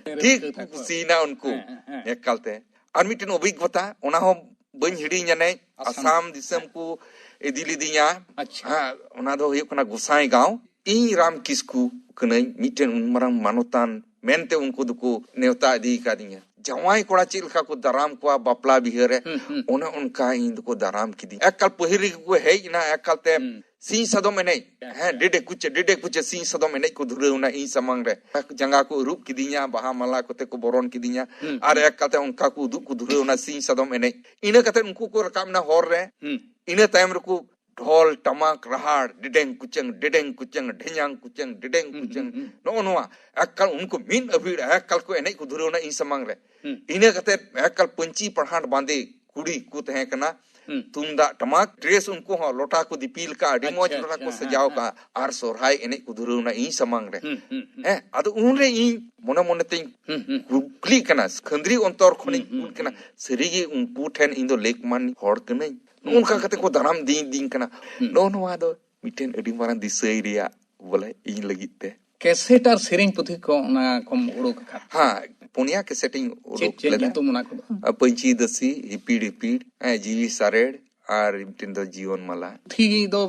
ᱦᱩᱸ, ᱦᱩᱸ᱾ ᱴᱷᱤᱠ ᱠᱚ ᱠᱩᱥᱤᱭᱮᱱᱟ ᱩᱱᱠᱩ᱾ ᱦᱮᱸ, ᱦᱮᱸ, ᱦᱮᱸ᱾ ᱮᱠᱟᱞᱛᱮ᱾ ᱟᱨ ᱢᱤᱫᱴᱮᱱ ᱚᱵᱷᱤᱜᱽᱜᱚᱛᱟ, ᱚᱱᱟ ᱦᱚᱸ ᱵᱟᱹᱧ ᱦᱤᱲᱤᱧᱟ, ᱱᱮ ᱟᱥᱟᱢ᱾ ᱟᱥᱟᱢ ᱫᱤᱥᱚᱢ ᱠᱚ ᱤᱫᱤ ᱞᱤᱫᱤᱧᱟ᱾ ᱟᱪᱪᱷᱟ᱾ ᱦᱮᱸ, ᱚᱱᱟ ᱫᱚ ᱦᱩᱭᱩᱜ ᱠᱟᱱᱟ ᱜᱚᱸᱥᱟᱭ ᱜᱟᱶ᱾ ᱤᱧ ᱨᱟᱢ ᱠᱤᱥᱠᱩ ᱠᱟᱹᱱᱟᱹᱧ, ᱢᱤᱫᱴᱮᱱ ᱩᱱ ᱢᱟᱨᱟᱝ ᱢᱟᱱᱚᱛᱟᱱ ᱢᱮᱱᱛᱮ ᱩᱱᱠᱩ ᱫᱚᱠᱚ ᱱᱮᱣᱛᱟ ᱤᱫᱤ ᱟᱠᱟᱫᱤᱧᱟ᱾ ᱡᱟᱶᱟᱭ ᱠᱚᱲᱟ ᱪᱮᱫ ᱞᱮᱠᱟ ᱠᱚ ᱫᱟᱨᱟᱢ ᱠᱚᱣᱟ ᱵᱟᱯᱞᱟ ᱵᱤᱦᱟᱹ ᱨᱮ, ᱦᱩᱸ, ᱦᱩᱸ᱾ ᱚᱱᱮ ᱚᱱᱠᱟ ᱤᱧ ᱫᱚᱠᱚ ᱫᱟᱨᱟᱢ ᱠᱤᱫᱤᱧᱟ᱾ ᱮᱠᱟᱞ ᱯᱟᱹᱦᱤᱞ ᱨᱮᱜᱮ ᱠᱚ ᱦᱮᱡ ᱮᱱᱟ, ᱮᱠᱟᱞ ᱛᱮ ᱦᱩᱸ᱾ ᱥᱤᱧ ᱥᱟᱫᱚᱢ ᱮᱱᱮᱡ᱾ ᱦᱮᱸ, ᱦᱮᱸ᱾ ᱰᱮᱰᱮ ᱠᱩᱪᱮ, ᱰᱮᱰᱮ ᱠᱩᱪᱮ ᱥᱤᱧ ᱥᱟᱫᱚᱢ ᱮᱱᱮᱡ ᱠᱚ ᱫᱷᱩᱨᱟᱹᱣ ᱮᱱᱟ ᱤᱧ ᱥᱟᱢᱟᱝ ᱨᱮ᱾ ᱡᱟᱸᱜᱟ ᱠᱚ ᱟᱹᱨᱩᱵ ᱠᱤᱫᱤᱧᱟ, ᱵᱟᱦᱟ ᱢᱟᱞᱟ ᱠᱚᱛᱮ ᱠᱚ ᱵᱚᱨᱚᱱ ᱠᱤᱫᱤᱧᱟ᱾ ᱦᱩᱸ, ᱟᱨ ᱦᱩᱸ᱾ ᱮᱠᱟᱞ ᱛᱮ ᱚᱱᱠᱟ ᱠᱚ ᱩᱫᱩᱜ ᱠᱚ ᱫᱷᱩᱨᱟᱹᱣ ᱮᱱᱟ ᱥᱤᱧ ᱥᱟᱫᱚᱢ ᱮᱱᱮᱡ᱾ ᱤᱱᱟᱹ ᱠᱟᱛᱮ ᱩᱱᱠᱩ ᱠᱚ ᱨᱟᱠᱟᱵ ᱮᱱᱟ ᱦᱚᱨ ᱨᱮ᱾ ᱦᱩᱸ᱾ ᱤᱱᱟᱹ ᱛᱟᱭᱚᱢ ᱨᱮᱠᱚ ᱰᱷᱚᱞ, ᱴᱟᱢᱟᱠ, ᱨᱟᱦᱟᱲ, ᱰᱮᱰᱮᱝ ᱠᱩᱪᱟᱹᱝ, ᱰᱮᱰᱮᱝ ᱠᱩᱪᱟᱹᱝ, ᱰᱷᱮᱧᱟᱝ ᱠᱩᱪᱟᱹᱝ, ᱰᱮᱰᱮᱝ ᱦᱩᱸ, ᱠᱩᱪᱟᱹᱝ᱾ ᱦᱩᱸ, ᱦᱩᱸ᱾ ᱱᱚᱜᱼᱚ ᱱᱚᱣᱟ ᱮᱠᱟᱞ ᱩᱱᱠᱩ ᱢᱤᱫ ᱟᱹᱵᱷᱤᱲ ᱮᱠᱟᱞ ᱠᱚ ᱮᱱᱮᱡ ᱠᱚ ᱫᱷᱩᱨᱟᱹᱣ ᱮᱱᱟ ᱤᱧ ᱥᱟᱢᱟᱝ ᱨᱮ᱾ ᱦᱩᱸ᱾ ᱤᱱᱟᱹ ᱠᱟᱛᱮ ᱮᱠᱟᱞ ᱯᱟᱹᱧᱪᱤ ᱯᱟᱲᱦᱟᱴ ᱵᱟᱸᱫᱮ, ᱠᱩᱲᱤ ᱠᱚ ᱛᱟᱦᱮᱸ ᱠᱟᱱᱟ᱾ ᱦᱩᱸ᱾ ᱛᱩᱢᱫᱟᱜ ᱴᱟᱢᱟᱠ, ᱰᱨᱮᱥ ᱩᱱᱠᱩ ᱦᱚᱸ ᱞᱚᱴᱟ ᱠᱚ ᱫᱤᱯᱤᱞ ᱠᱟᱜᱼᱟ, ᱟᱹᱰᱤ ᱟᱪᱪᱷᱟ, ᱢᱚᱡᱽ ᱞᱚᱴᱟ ᱟᱪᱪᱷᱟ, ᱠᱚ ᱦᱮᱸ, ᱥᱟᱡᱟᱣ ᱦᱮᱸ᱾ ᱠᱟᱜᱼᱟ, ᱟᱨ ᱥᱚᱨᱦᱟᱭ ᱮᱱᱮᱡ ᱠᱚ ᱫᱷᱩᱨᱟᱹᱣ ᱮᱱᱟ ᱤᱧ ᱥᱟᱢᱟᱝ ᱨᱮ᱾ ᱦᱩᱸ, ᱦᱩᱸ, ᱦᱩᱸ᱾ ᱦᱮᱸ, ᱟᱫᱚ ᱩᱱᱨᱮ ᱤᱧ ᱢᱚᱱᱮ ᱢᱚᱱᱮ ᱛᱤᱧ ᱦᱩᱸ, ᱦᱩᱸ, ᱦᱩᱸ᱾ ᱠᱩᱠᱞᱤᱜ ᱠᱟᱱᱟ, ᱠᱷᱟᱹᱱᱫᱽᱨᱤ ᱚᱱᱛᱚᱨ ᱠᱷᱚᱱᱤᱧ ᱦᱩᱸ, ᱦᱩᱸ, ᱠᱩᱞ ᱠᱟᱱᱟ, ᱦᱩᱸ᱾ ᱥᱟᱹᱨᱤᱜᱮ ᱩᱱᱠᱩ ᱴᱷᱮᱱ ᱤᱧ ᱫᱚ ᱞᱮᱠᱢᱟᱱ ᱦᱚᱲ ᱠᱟᱹᱱᱟᱹᱧ? ᱦᱩᱸ, ᱱᱚᱜᱼᱚ ᱱᱚᱝᱠᱟ ᱦᱩᱸ, ᱠᱟᱛᱮ ᱠᱚ ᱦᱩᱸ᱾ ᱫᱟᱨᱟᱢ ᱤᱫᱤᱧ ᱠᱟᱱᱟ᱾ ᱦᱩᱸ᱾ ᱱᱚᱜᱼᱚ ᱱᱚᱣᱟ ᱫᱚ ᱢᱤᱫᱴᱮᱱ ᱟᱹᱰᱤ ᱢᱟᱨᱟᱝ ᱫᱤᱥᱟᱹᱭ ᱨᱮᱭᱟᱜ, ᱵᱚᱞᱮ, ᱤᱧ ᱞᱟᱹᱜᱤᱫ ᱛᱮ᱾ ᱠᱮᱥᱮᱴ ᱟᱨ ᱥᱮᱨᱮᱧ ᱯᱩᱛᱷᱤ ᱠᱚ ᱚᱱᱟ ᱠᱚᱢ ᱩᱰᱩᱠ ᱟᱠᱟᱫ? ᱦᱮᱸ, ᱯᱩᱱᱭᱟ ᱠᱮᱥᱮᱴ ᱤᱧ ᱪᱮᱫ, ᱩᱰᱩᱠ ᱪᱮᱫ ᱞᱮᱫᱟ᱾ ᱧᱩᱛᱩᱢ ᱚᱱᱟ ᱠᱚᱫᱚ? ᱟ, ᱯᱟᱹᱧᱪᱤ ᱫᱟᱹᱥᱤ, ᱦᱤᱯᱤᱲ ᱦᱤᱯᱤᱲ, ᱦᱮᱸ, ᱡᱤᱣᱤ ᱥᱟᱨᱮᱲ, ᱟᱨ ᱢᱤᱫᱴᱮᱱ ᱫᱚ ᱡᱤᱭᱚᱱ ᱢᱟᱞᱟ᱾ ᱯᱩᱛᱷᱤ ᱫᱚ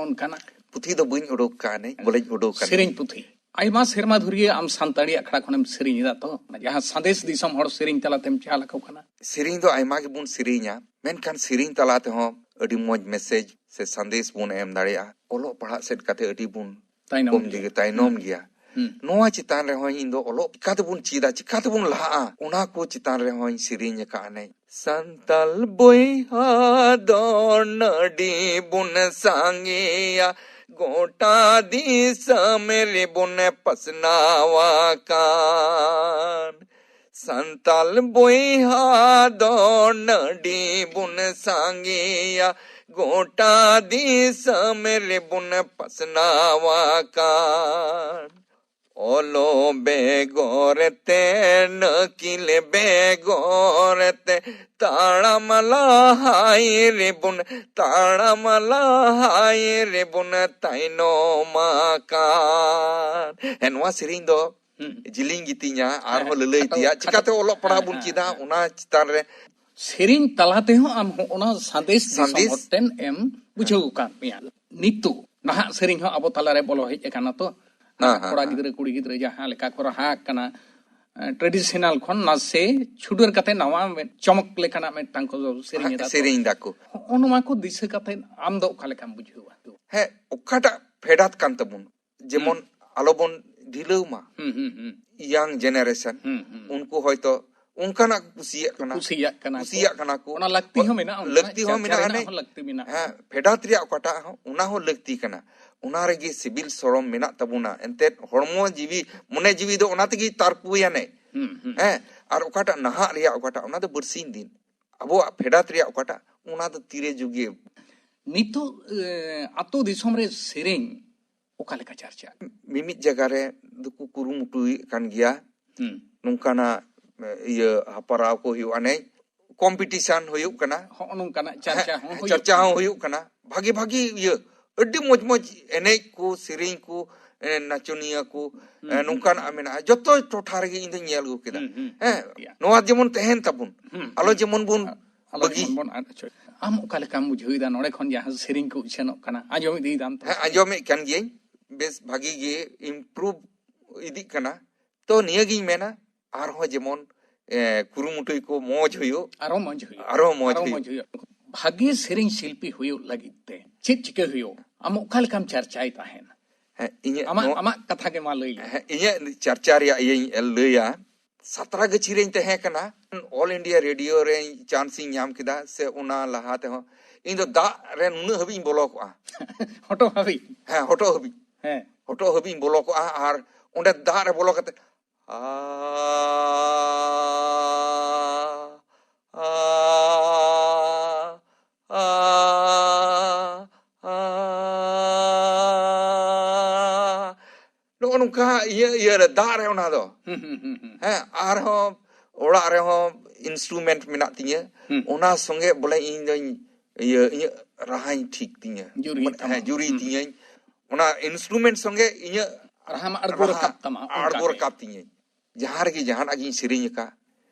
ᱚᱱᱠᱟᱱᱟᱜ? ᱯᱩᱛᱷᱤ ᱫᱚ ᱵᱟᱹᱧ ᱩᱰᱩᱠ ᱠᱟᱜᱼᱟ, ᱵᱚᱞᱮᱧ ᱩᱰᱩᱠ ᱠᱟᱜᱼᱟ᱾ ᱥᱮᱨᱮᱧ ᱯᱩᱛᱷᱤ? ᱟᱭᱢᱟ ᱥᱮᱨᱢᱟ ᱫᱷᱩᱨᱤᱭᱟᱹ ᱟᱢ ᱥᱟᱱᱛᱟᱲᱤ ᱟᱠᱷᱲᱟ ᱠᱷᱚᱱᱮᱢ ᱥᱮᱨᱮᱧ ᱮᱫᱟ ᱛᱚ, ᱡᱟᱦᱟᱸ ᱥᱟᱸᱫᱮᱥ ᱫᱤᱥᱚᱢ ᱦᱚᱲ ᱥᱮᱨᱮᱧ ᱛᱟᱞᱟᱛᱮᱢ ᱪᱟᱞ ᱟᱠᱚ ᱠᱟᱱᱟ᱾ ᱥᱮᱨᱮᱧ ᱫᱚ ᱟᱭᱢᱟ ᱜᱮᱵᱚᱱ ᱥᱮᱨᱮᱧᱟ, ᱢᱮᱱᱠᱷᱟᱱ ᱥᱮᱨᱮᱧ ᱛᱟᱞᱟ ᱛᱮᱦᱚᱸ ᱟᱹᱰᱤ ᱢᱚᱡᱽ ᱢᱮᱥᱮᱡᱽ ᱥᱮ ᱥᱟᱸᱫᱮᱥ ᱵᱚᱱ ᱮᱢ ᱫᱟᱲᱮᱭᱟᱜᱼᱟ᱾ ᱚᱞᱚᱜ ᱯᱟᱲᱦᱟᱜ ᱥᱮᱫ ᱠᱟᱛᱮ ᱟᱹᱰᱤ ᱵᱚᱱ ᱛᱟᱭᱱᱚᱢ ᱠᱚᱢ ᱜᱮᱭᱟ᱾ ᱡᱩᱫᱤ ᱛᱟᱭᱱᱚᱢ ᱦᱩᱸ᱾ ᱜᱮᱭᱟ᱾ ᱦᱩᱸ᱾ ᱱᱚᱣᱟ ᱪᱮᱛᱟᱱ ᱨᱮᱦᱚᱸ ᱤᱧ ᱫᱚ ᱚᱞᱚᱜ ᱪᱤᱠᱟᱹ ᱛᱮᱵᱚᱱ ᱪᱮᱫᱟ, ᱪᱤᱠᱟᱹ ᱛᱮᱵᱚᱱ ᱞᱟᱦᱟᱜᱼᱟ, ᱚᱱᱟ ᱠᱚ ᱪᱮᱛᱟᱱ ᱨᱮᱦᱚᱸᱧ ᱥᱮᱨᱮᱧ ᱟᱠᱟᱫᱼᱟ᱾ ᱱᱮ ᱥᱟᱱᱛᱟᱞ ᱵᱚᱭᱦᱟ ᱫᱚ ᱱᱟᱹᱰᱤ ᱵᱚᱱ ᱥᱟᱸᱜᱮᱭᱟ, ᱜᱚᱴᱟ ᱫᱤᱥᱚᱢ ᱨᱮᱵᱚᱱ ᱯᱟᱥᱱᱟᱣ ᱟᱠᱟᱱ᱾ ᱥᱟᱱᱛᱟᱞ ᱵᱚᱭᱦᱟ ᱫᱚ ᱱᱟᱹᱰᱤ ᱵᱚᱱ ᱥᱟᱸᱜᱮᱭᱟ, ᱜᱚᱴᱟ ᱫᱤᱥᱚᱢ ᱨᱮᱵᱚᱱ ᱯᱟᱥᱱᱟᱣ ᱟᱠᱟᱱ᱾ ᱚᱞᱚᱜ ᱵᱮᱜᱚᱨ ᱛᱮ, ᱟᱹᱠᱤᱞ ᱵᱮᱜᱚᱨ ᱛᱮ, ᱛᱟᱲᱟᱢ ᱞᱟᱦᱟᱭ ᱨᱮᱵᱚᱱ, ᱛᱟᱲᱟᱢ ᱞᱟᱦᱟᱭ ᱨᱮᱵᱚᱱ ᱛᱟᱭᱱᱚᱢ ᱟᱠᱟᱱ᱾ ᱦᱮᱸ, ᱱᱚᱣᱟ ᱥᱮᱨᱮᱧ ᱫᱚ ᱦᱩᱸ᱾ ᱡᱤᱞᱤᱧ ᱜᱮᱛᱤᱧᱟ, ᱟᱨᱦᱚᱸ ᱦᱮᱸ, ᱞᱟᱹᱞᱟᱹᱭ ᱠᱷᱟᱴᱚ, ᱛᱮᱭᱟᱜ, ᱠᱷᱟᱴᱚ᱾ ᱪᱤᱠᱟᱛᱮ ᱚᱞᱚᱜ ᱯᱟᱲᱦᱟᱜ ᱦᱮᱸ, ᱵᱚᱱ ᱦᱮᱸ, ᱪᱮᱫᱟ, ᱦᱮᱸ᱾ ᱚᱱᱟ ᱪᱮᱛᱟᱱ ᱨᱮ ᱥᱮᱨᱮᱧ ᱛᱟᱞᱟ ᱛᱮᱦᱚᱸ ᱟᱢ ᱦᱚᱸ ᱚᱱᱟ ᱥᱟᱸᱫᱮᱥ ᱫᱤᱥᱚᱢ ᱥᱟᱸᱫᱮᱥ᱾ ᱦᱚᱲ ᱴᱷᱮᱱ ᱮᱢ ᱵᱩᱡᱷᱟᱹᱣ ᱟᱠᱟᱫ ᱢᱮᱭᱟ᱾ ᱱᱤᱛᱚᱜ ᱱᱟᱦᱟᱜ ᱥᱮᱨᱮᱧ ᱦᱚᱸ ᱟᱵᱚ ᱛᱟᱞᱟᱨᱮ ᱵᱚᱞᱚ ᱦᱮᱡ ᱟᱠᱟᱱᱟ ᱛᱚ᱾ ᱦᱮᱸ, ᱱᱟᱦᱟᱜ ᱦᱮᱸ, ᱠᱚᱲᱟ ᱦᱮᱸ᱾ ᱜᱤᱫᱽᱨᱟᱹ, ᱠᱩᱲᱤ ᱜᱤᱫᱽᱨᱟᱹ ᱡᱟᱦᱟᱸ ᱞᱮᱠᱟ ᱠᱚ ᱨᱟᱦᱟ ᱟᱠᱟᱱᱟ, ᱮ, traditional ᱠᱷᱚᱱ ᱱᱟᱥᱮ ᱪᱷᱩᱰᱟᱹᱨ ᱠᱟᱛᱮ ᱱᱟᱣᱟ ᱢᱤᱫ ᱪᱚᱢᱚᱠ ᱞᱮᱠᱟᱱᱟᱜ ᱢᱤᱫᱴᱟᱝ ᱠᱚ ᱥᱮᱨᱮᱧ ᱦᱮᱸ, ᱮᱫᱟ ᱛᱚ᱾ ᱥᱮᱨᱮᱧ ᱫᱟᱠᱚ᱾ ᱦᱚᱸᱜᱼᱚ ᱱᱚᱣᱟ ᱠᱚ ᱫᱤᱥᱟᱹ ᱠᱟᱛᱮ ᱟᱢ ᱫᱚ ᱚᱠᱟ ᱞᱮᱠᱟᱢ ᱵᱩᱡᱷᱟᱹᱣᱟ? ᱦᱮᱸ, ᱚᱠᱟᱴᱟᱜ ᱯᱷᱮᱰᱟᱛ ᱠᱟᱱ ᱛᱟᱵᱚᱱ, ᱡᱮᱢᱚᱱ ᱦᱩᱸ᱾ ᱟᱞᱚᱵᱚᱱ ᱰᱷᱤᱞᱟᱹᱣ ᱢᱟ᱾ ᱦᱩᱸ, ᱦᱩᱸ, ᱦᱩᱸ᱾ Young generation, ᱦᱩᱸ, ᱦᱩᱸ᱾ ᱩᱱᱠᱩ ᱦᱚᱭᱛᱚ ᱚᱱᱠᱟᱱᱟᱜ ᱠᱚ ᱠᱩᱥᱤᱭᱟᱜ ᱠᱟᱱᱟ᱾ ᱠᱩᱥᱤᱭᱟᱜ ᱠᱟᱱᱟ ᱠᱚ᱾ ᱠᱩᱥᱤᱭᱟᱜ ᱠᱟᱱᱟ ᱠᱚ᱾ ᱚᱱᱟ ᱞᱟᱹᱠᱛᱤ ᱦᱚᱸ ᱢᱮᱱᱟᱜᱼᱟ, ᱚᱱᱠᱟᱱᱟᱜ ᱞᱟᱹᱠᱛᱤ ᱦᱚᱸ ᱪᱟᱨᱪᱟ ᱢᱮᱱᱟᱜᱼᱟ, ᱨᱮᱱᱟᱜ ᱦᱟᱱᱮ ᱦᱚᱸ ᱞᱟᱹᱠᱛᱤ ᱢᱮᱱᱟᱜᱼᱟ᱾ ᱦᱮᱸ, ᱯᱷᱮᱰᱟᱛ ᱨᱮᱭᱟᱜ ᱚᱠᱟᱴᱟᱜ ᱦᱚᱸ, ᱚᱱᱟ ᱦᱚᱸ ᱞᱟᱹᱠᱛᱤ ᱠᱟᱱᱟ᱾ ᱚᱱᱟ ᱨᱮᱜᱮ ᱥᱤᱵᱤᱞ ᱥᱚᱲᱚᱢ ᱢᱮᱱᱟᱜ ᱛᱟᱵᱚᱱᱟ᱾ ᱮᱱᱛᱮᱫ ᱦᱚᱲᱢᱚ ᱡᱤᱣᱤ, ᱢᱚᱱᱮ ᱡᱤᱣᱤ ᱫᱚ ᱚᱱᱟ ᱛᱮᱜᱮ ᱛᱟᱨᱠᱩᱭᱟᱱᱮ᱾ ᱦᱩᱸ, ᱦᱩᱸ᱾ ᱦᱮᱸ, ᱟᱨ ᱚᱠᱟᱴᱟᱜ ᱱᱟᱦᱟᱜ ᱨᱮᱭᱟᱜ ᱚᱠᱟᱴᱟᱜ, ᱚᱱᱟ ᱫᱚ ᱵᱟᱨᱥᱤᱧ ᱫᱤᱱ᱾ ᱟᱵᱚᱣᱟᱜ ᱯᱷᱮᱰᱟᱛ ᱨᱮᱭᱟᱜ ᱚᱠᱟᱴᱟᱜ, ᱚᱱᱟ ᱫᱚ ᱛᱤᱨᱮ ᱡᱩᱜᱮ᱾ ᱱᱤᱛᱚᱜ ᱮ, ᱟᱛᱳ ᱫᱤᱥᱚᱢ ᱨᱮ ᱥᱮᱨᱮᱧ ᱚᱠᱟ ᱞᱮᱠᱟ ᱪᱟᱨᱪᱟ? ᱢᱤᱢᱤᱫ ᱡᱟᱭᱜᱟ ᱨᱮ ᱫᱚᱠᱚ ᱠᱩᱨᱩᱢᱩᱴᱩᱭᱮᱫ ᱠᱟᱱ ᱜᱮᱭᱟ᱾ ᱦᱩᱸ᱾ ᱱᱚᱝᱠᱟᱱᱟᱜ ᱮ, ᱤᱭᱟᱹ ᱦᱟᱯᱟᱨᱟᱣ ᱠᱚ ᱦᱩᱭᱩᱜᱼᱟ, ᱮᱱᱮᱡ ᱠᱚᱢᱯᱤᱴᱤᱥᱚᱱ ᱦᱩᱭᱩᱜ ᱠᱟᱱᱟ᱾ ᱦᱚᱸᱜᱼᱚ ᱱᱚᱝᱠᱟᱱᱟᱜ ᱪᱟᱨᱪᱟ ᱦᱚᱸ ᱦᱩᱭᱩᱜ ᱪᱟᱨᱪᱟ ᱠᱟᱱᱟ᱾ ᱦᱚᱸ ᱦᱩᱭᱩᱜ ᱠᱟᱱᱟ᱾ ᱵᱷᱟᱜᱤ ᱵᱷᱟᱜᱤ ᱤᱭᱟᱹ, ᱟᱹᱰᱤ ᱢᱚᱡᱽ ᱢᱚᱡᱽ ᱮᱱᱮᱡ ᱠᱚ, ᱥᱮᱨᱮᱧ ᱠᱚ, ᱮ, ᱱᱟᱪᱚᱱᱤᱭᱟᱹ ᱠᱚ, ᱮ, ᱦᱩᱸ, ᱦᱩᱸ, ᱱᱚᱝᱠᱟᱱᱟᱜ ᱢᱮᱱᱟᱜᱼᱟ᱾ ᱡᱚᱛᱚ ᱴᱚᱴᱷᱟ ᱨᱮᱜᱮ ᱤᱧ ᱫᱚᱧ ᱧᱮᱞ ᱟᱹᱜᱩ ᱠᱮᱫᱟ᱾ ᱦᱩᱸ, ᱦᱩᱸ, ᱦᱮᱸ, ᱭᱟ᱾ ᱱᱚᱣᱟ ᱡᱮᱢᱚᱱ ᱛᱟᱦᱮᱱ ᱛᱟᱵᱚᱱ, ᱦᱩᱸ, ᱟᱞᱚ ᱦᱩᱸ᱾ ᱡᱮᱢᱚᱱ ᱵᱚᱱ ᱟᱫ ᱦᱚᱪᱚᱭ᱾ ᱟᱢ ᱚᱠᱟ ᱞᱮᱠᱟᱢ ᱵᱩᱡᱷᱟᱹᱣ ᱮᱫᱟ ᱱᱚᱰᱮ ᱠᱷᱚᱱ ᱡᱟᱦᱟᱸ ᱥᱮᱨᱮᱧ ᱠᱚ ᱩᱪᱷᱟᱹᱱᱚᱜ ᱠᱟᱱᱟ, ᱟᱸᱡᱚᱢ ᱤᱫᱤᱭᱮᱫᱟᱢ ᱛᱚ? ᱦᱮᱸ, ᱟᱸᱡᱚᱢᱮᱫ ᱠᱟᱱ ᱜᱤᱭᱟᱹᱧ, ᱵᱮᱥ ᱵᱷᱟᱜᱤ ᱜᱮ ᱤᱢᱯᱨᱩᱵᱷ ᱤᱫᱤᱜ ᱠᱟᱱᱟ᱾ ᱛᱚ ᱱᱤᱭᱟᱹᱜᱤᱧ ᱢᱮᱱᱟ, ᱟᱨᱦᱚᱸ ᱡᱮᱢᱚᱱ ᱮ, ᱠᱩᱨᱩᱢᱩᱴᱩᱭ ᱠᱚ ᱢᱚᱡᱽ ᱦᱩᱭᱩᱜ᱾ ᱟᱨᱦᱚᱸ ᱢᱚᱡᱽ ᱦᱩᱭᱩᱜ᱾ ᱟᱨᱦᱚᱸ ᱢᱚᱡᱽ ᱦᱩᱭᱩᱜ᱾ ᱵᱷᱟᱜᱮ ᱥᱮᱨᱮᱧ ᱥᱤᱞᱯᱤ ᱦᱩᱭᱩᱜ ᱞᱟᱹᱜᱤᱫ ᱛᱮ ᱪᱮᱫ ᱪᱤᱠᱟᱹ ᱦᱩᱭᱩᱜ? ᱟᱢ ᱚᱠᱟ ᱞᱮᱠᱟᱢ ᱪᱟᱨᱪᱟᱭ ᱛᱟᱦᱮᱱ? ᱦᱮᱸ, ᱤᱧᱟᱹᱜ ᱟᱢᱟᱜ ᱱᱚᱣᱟ- ᱟᱢᱟᱜ ᱠᱟᱛᱷᱟ ᱜᱮ ᱢᱟ ᱞᱟᱹᱭ ᱞᱮ᱾ ᱦᱮᱸ, ᱤᱧᱟᱹᱜ ᱪᱟᱨᱪᱟ ᱨᱮᱭᱟᱜ ᱤᱭᱟᱹᱧ ᱞᱟᱹᱭᱟ᱾ ᱥᱟᱛᱨᱟᱜᱟᱹᱪᱷᱤ ᱨᱮᱧ ᱛᱟᱦᱮᱸ ᱠᱟᱱᱟ, ᱚᱞ ᱤᱱᱰᱤᱭᱟ ᱨᱮᱰᱤᱭᱳ ᱨᱮ ᱪᱟᱱᱥ ᱤᱧ ᱧᱟᱢ ᱠᱮᱫᱟ, ᱥᱮ ᱚᱱᱟ ᱞᱟᱦᱟ ᱛᱮᱦᱚᱸ ᱤᱧ ᱫᱚ ᱫᱟᱜ ᱨᱮ ᱱᱩᱱᱟᱹᱜ ᱦᱟᱹᱵᱤᱡ ᱤᱧ ᱵᱚᱞᱚ ᱠᱚᱜᱼᱟ᱾ ᱦᱚᱴᱚᱜ ᱦᱟᱹᱵᱤᱡ᱾ ᱦᱮᱸ, ᱦᱚᱴᱚᱜ ᱦᱟᱹᱵᱤᱡ᱾ ᱦᱮᱸ᱾ ᱦᱚᱴᱚᱜ ᱦᱟᱹᱵᱤᱡ ᱤᱧ ᱵᱚᱞᱚ ᱠᱚᱜᱼᱟ, ᱟᱨ ᱚᱸᱰᱮ ᱫᱟᱜ ᱨᱮ ᱵᱚᱞᱚ ᱠᱟᱛᱮ, ᱟ, ᱟ, ᱟ, ᱟ, ᱱᱚᱜᱼᱚ ᱱᱚᱝᱠᱟ ᱤᱭᱟᱹ, ᱤᱭᱟᱹ ᱨᱮ, ᱫᱟᱜ ᱨᱮ ᱚᱱᱟ ᱫᱚ᱾ ᱦᱩᱸ, ᱦᱩᱸ, ᱦᱩᱸ, ᱦᱩᱸ᱾ ᱦᱮᱸ, ᱟᱨᱦᱚᱸ ᱚᱲᱟᱜ ᱨᱮᱦᱚᱸ ᱤᱱᱥᱴᱨᱩᱢᱮᱱᱴ ᱢᱮᱱᱟᱜ ᱛᱤᱧᱟᱹ᱾ ᱦᱩᱸ᱾ ᱚᱱᱟ ᱥᱚᱸᱜᱮ ᱵᱚᱞᱮ ᱤᱧ ᱫᱚᱧ ᱤᱭᱟᱹ, ᱤᱧᱟᱹᱜ ᱨᱟᱦᱟᱧ ᱴᱷᱤᱠ ᱛᱤᱧᱟᱹ᱾ ᱡᱩᱨᱤ ᱢᱟᱱᱮ, ᱦᱮᱸ, ᱡᱩᱨᱤ ᱦᱩᱸ᱾ ᱛᱤᱧᱟᱹᱧ᱾ ᱚᱱᱟ ᱤᱱᱥᱴᱨᱩᱢᱮᱱᱴ ᱥᱚᱸᱜᱮ ᱤᱧᱟᱹᱜ ᱨᱟᱦᱟ ᱢᱟ ᱟᱬᱜᱚ ᱨᱟᱦᱟ ᱨᱟᱠᱟᱵ ᱛᱟᱢᱟ, ᱚᱱᱠᱟ ᱟᱬᱜᱚ ᱜᱮ᱾ ᱨᱟᱠᱟᱵ ᱛᱤᱧᱟᱹᱧ᱾ ᱡᱟᱦᱟᱸ ᱨᱮᱜᱮ ᱡᱟᱦᱟᱱᱟᱜ ᱜᱤᱧ ᱥᱮᱨᱮᱧ ᱟᱠᱟᱫ,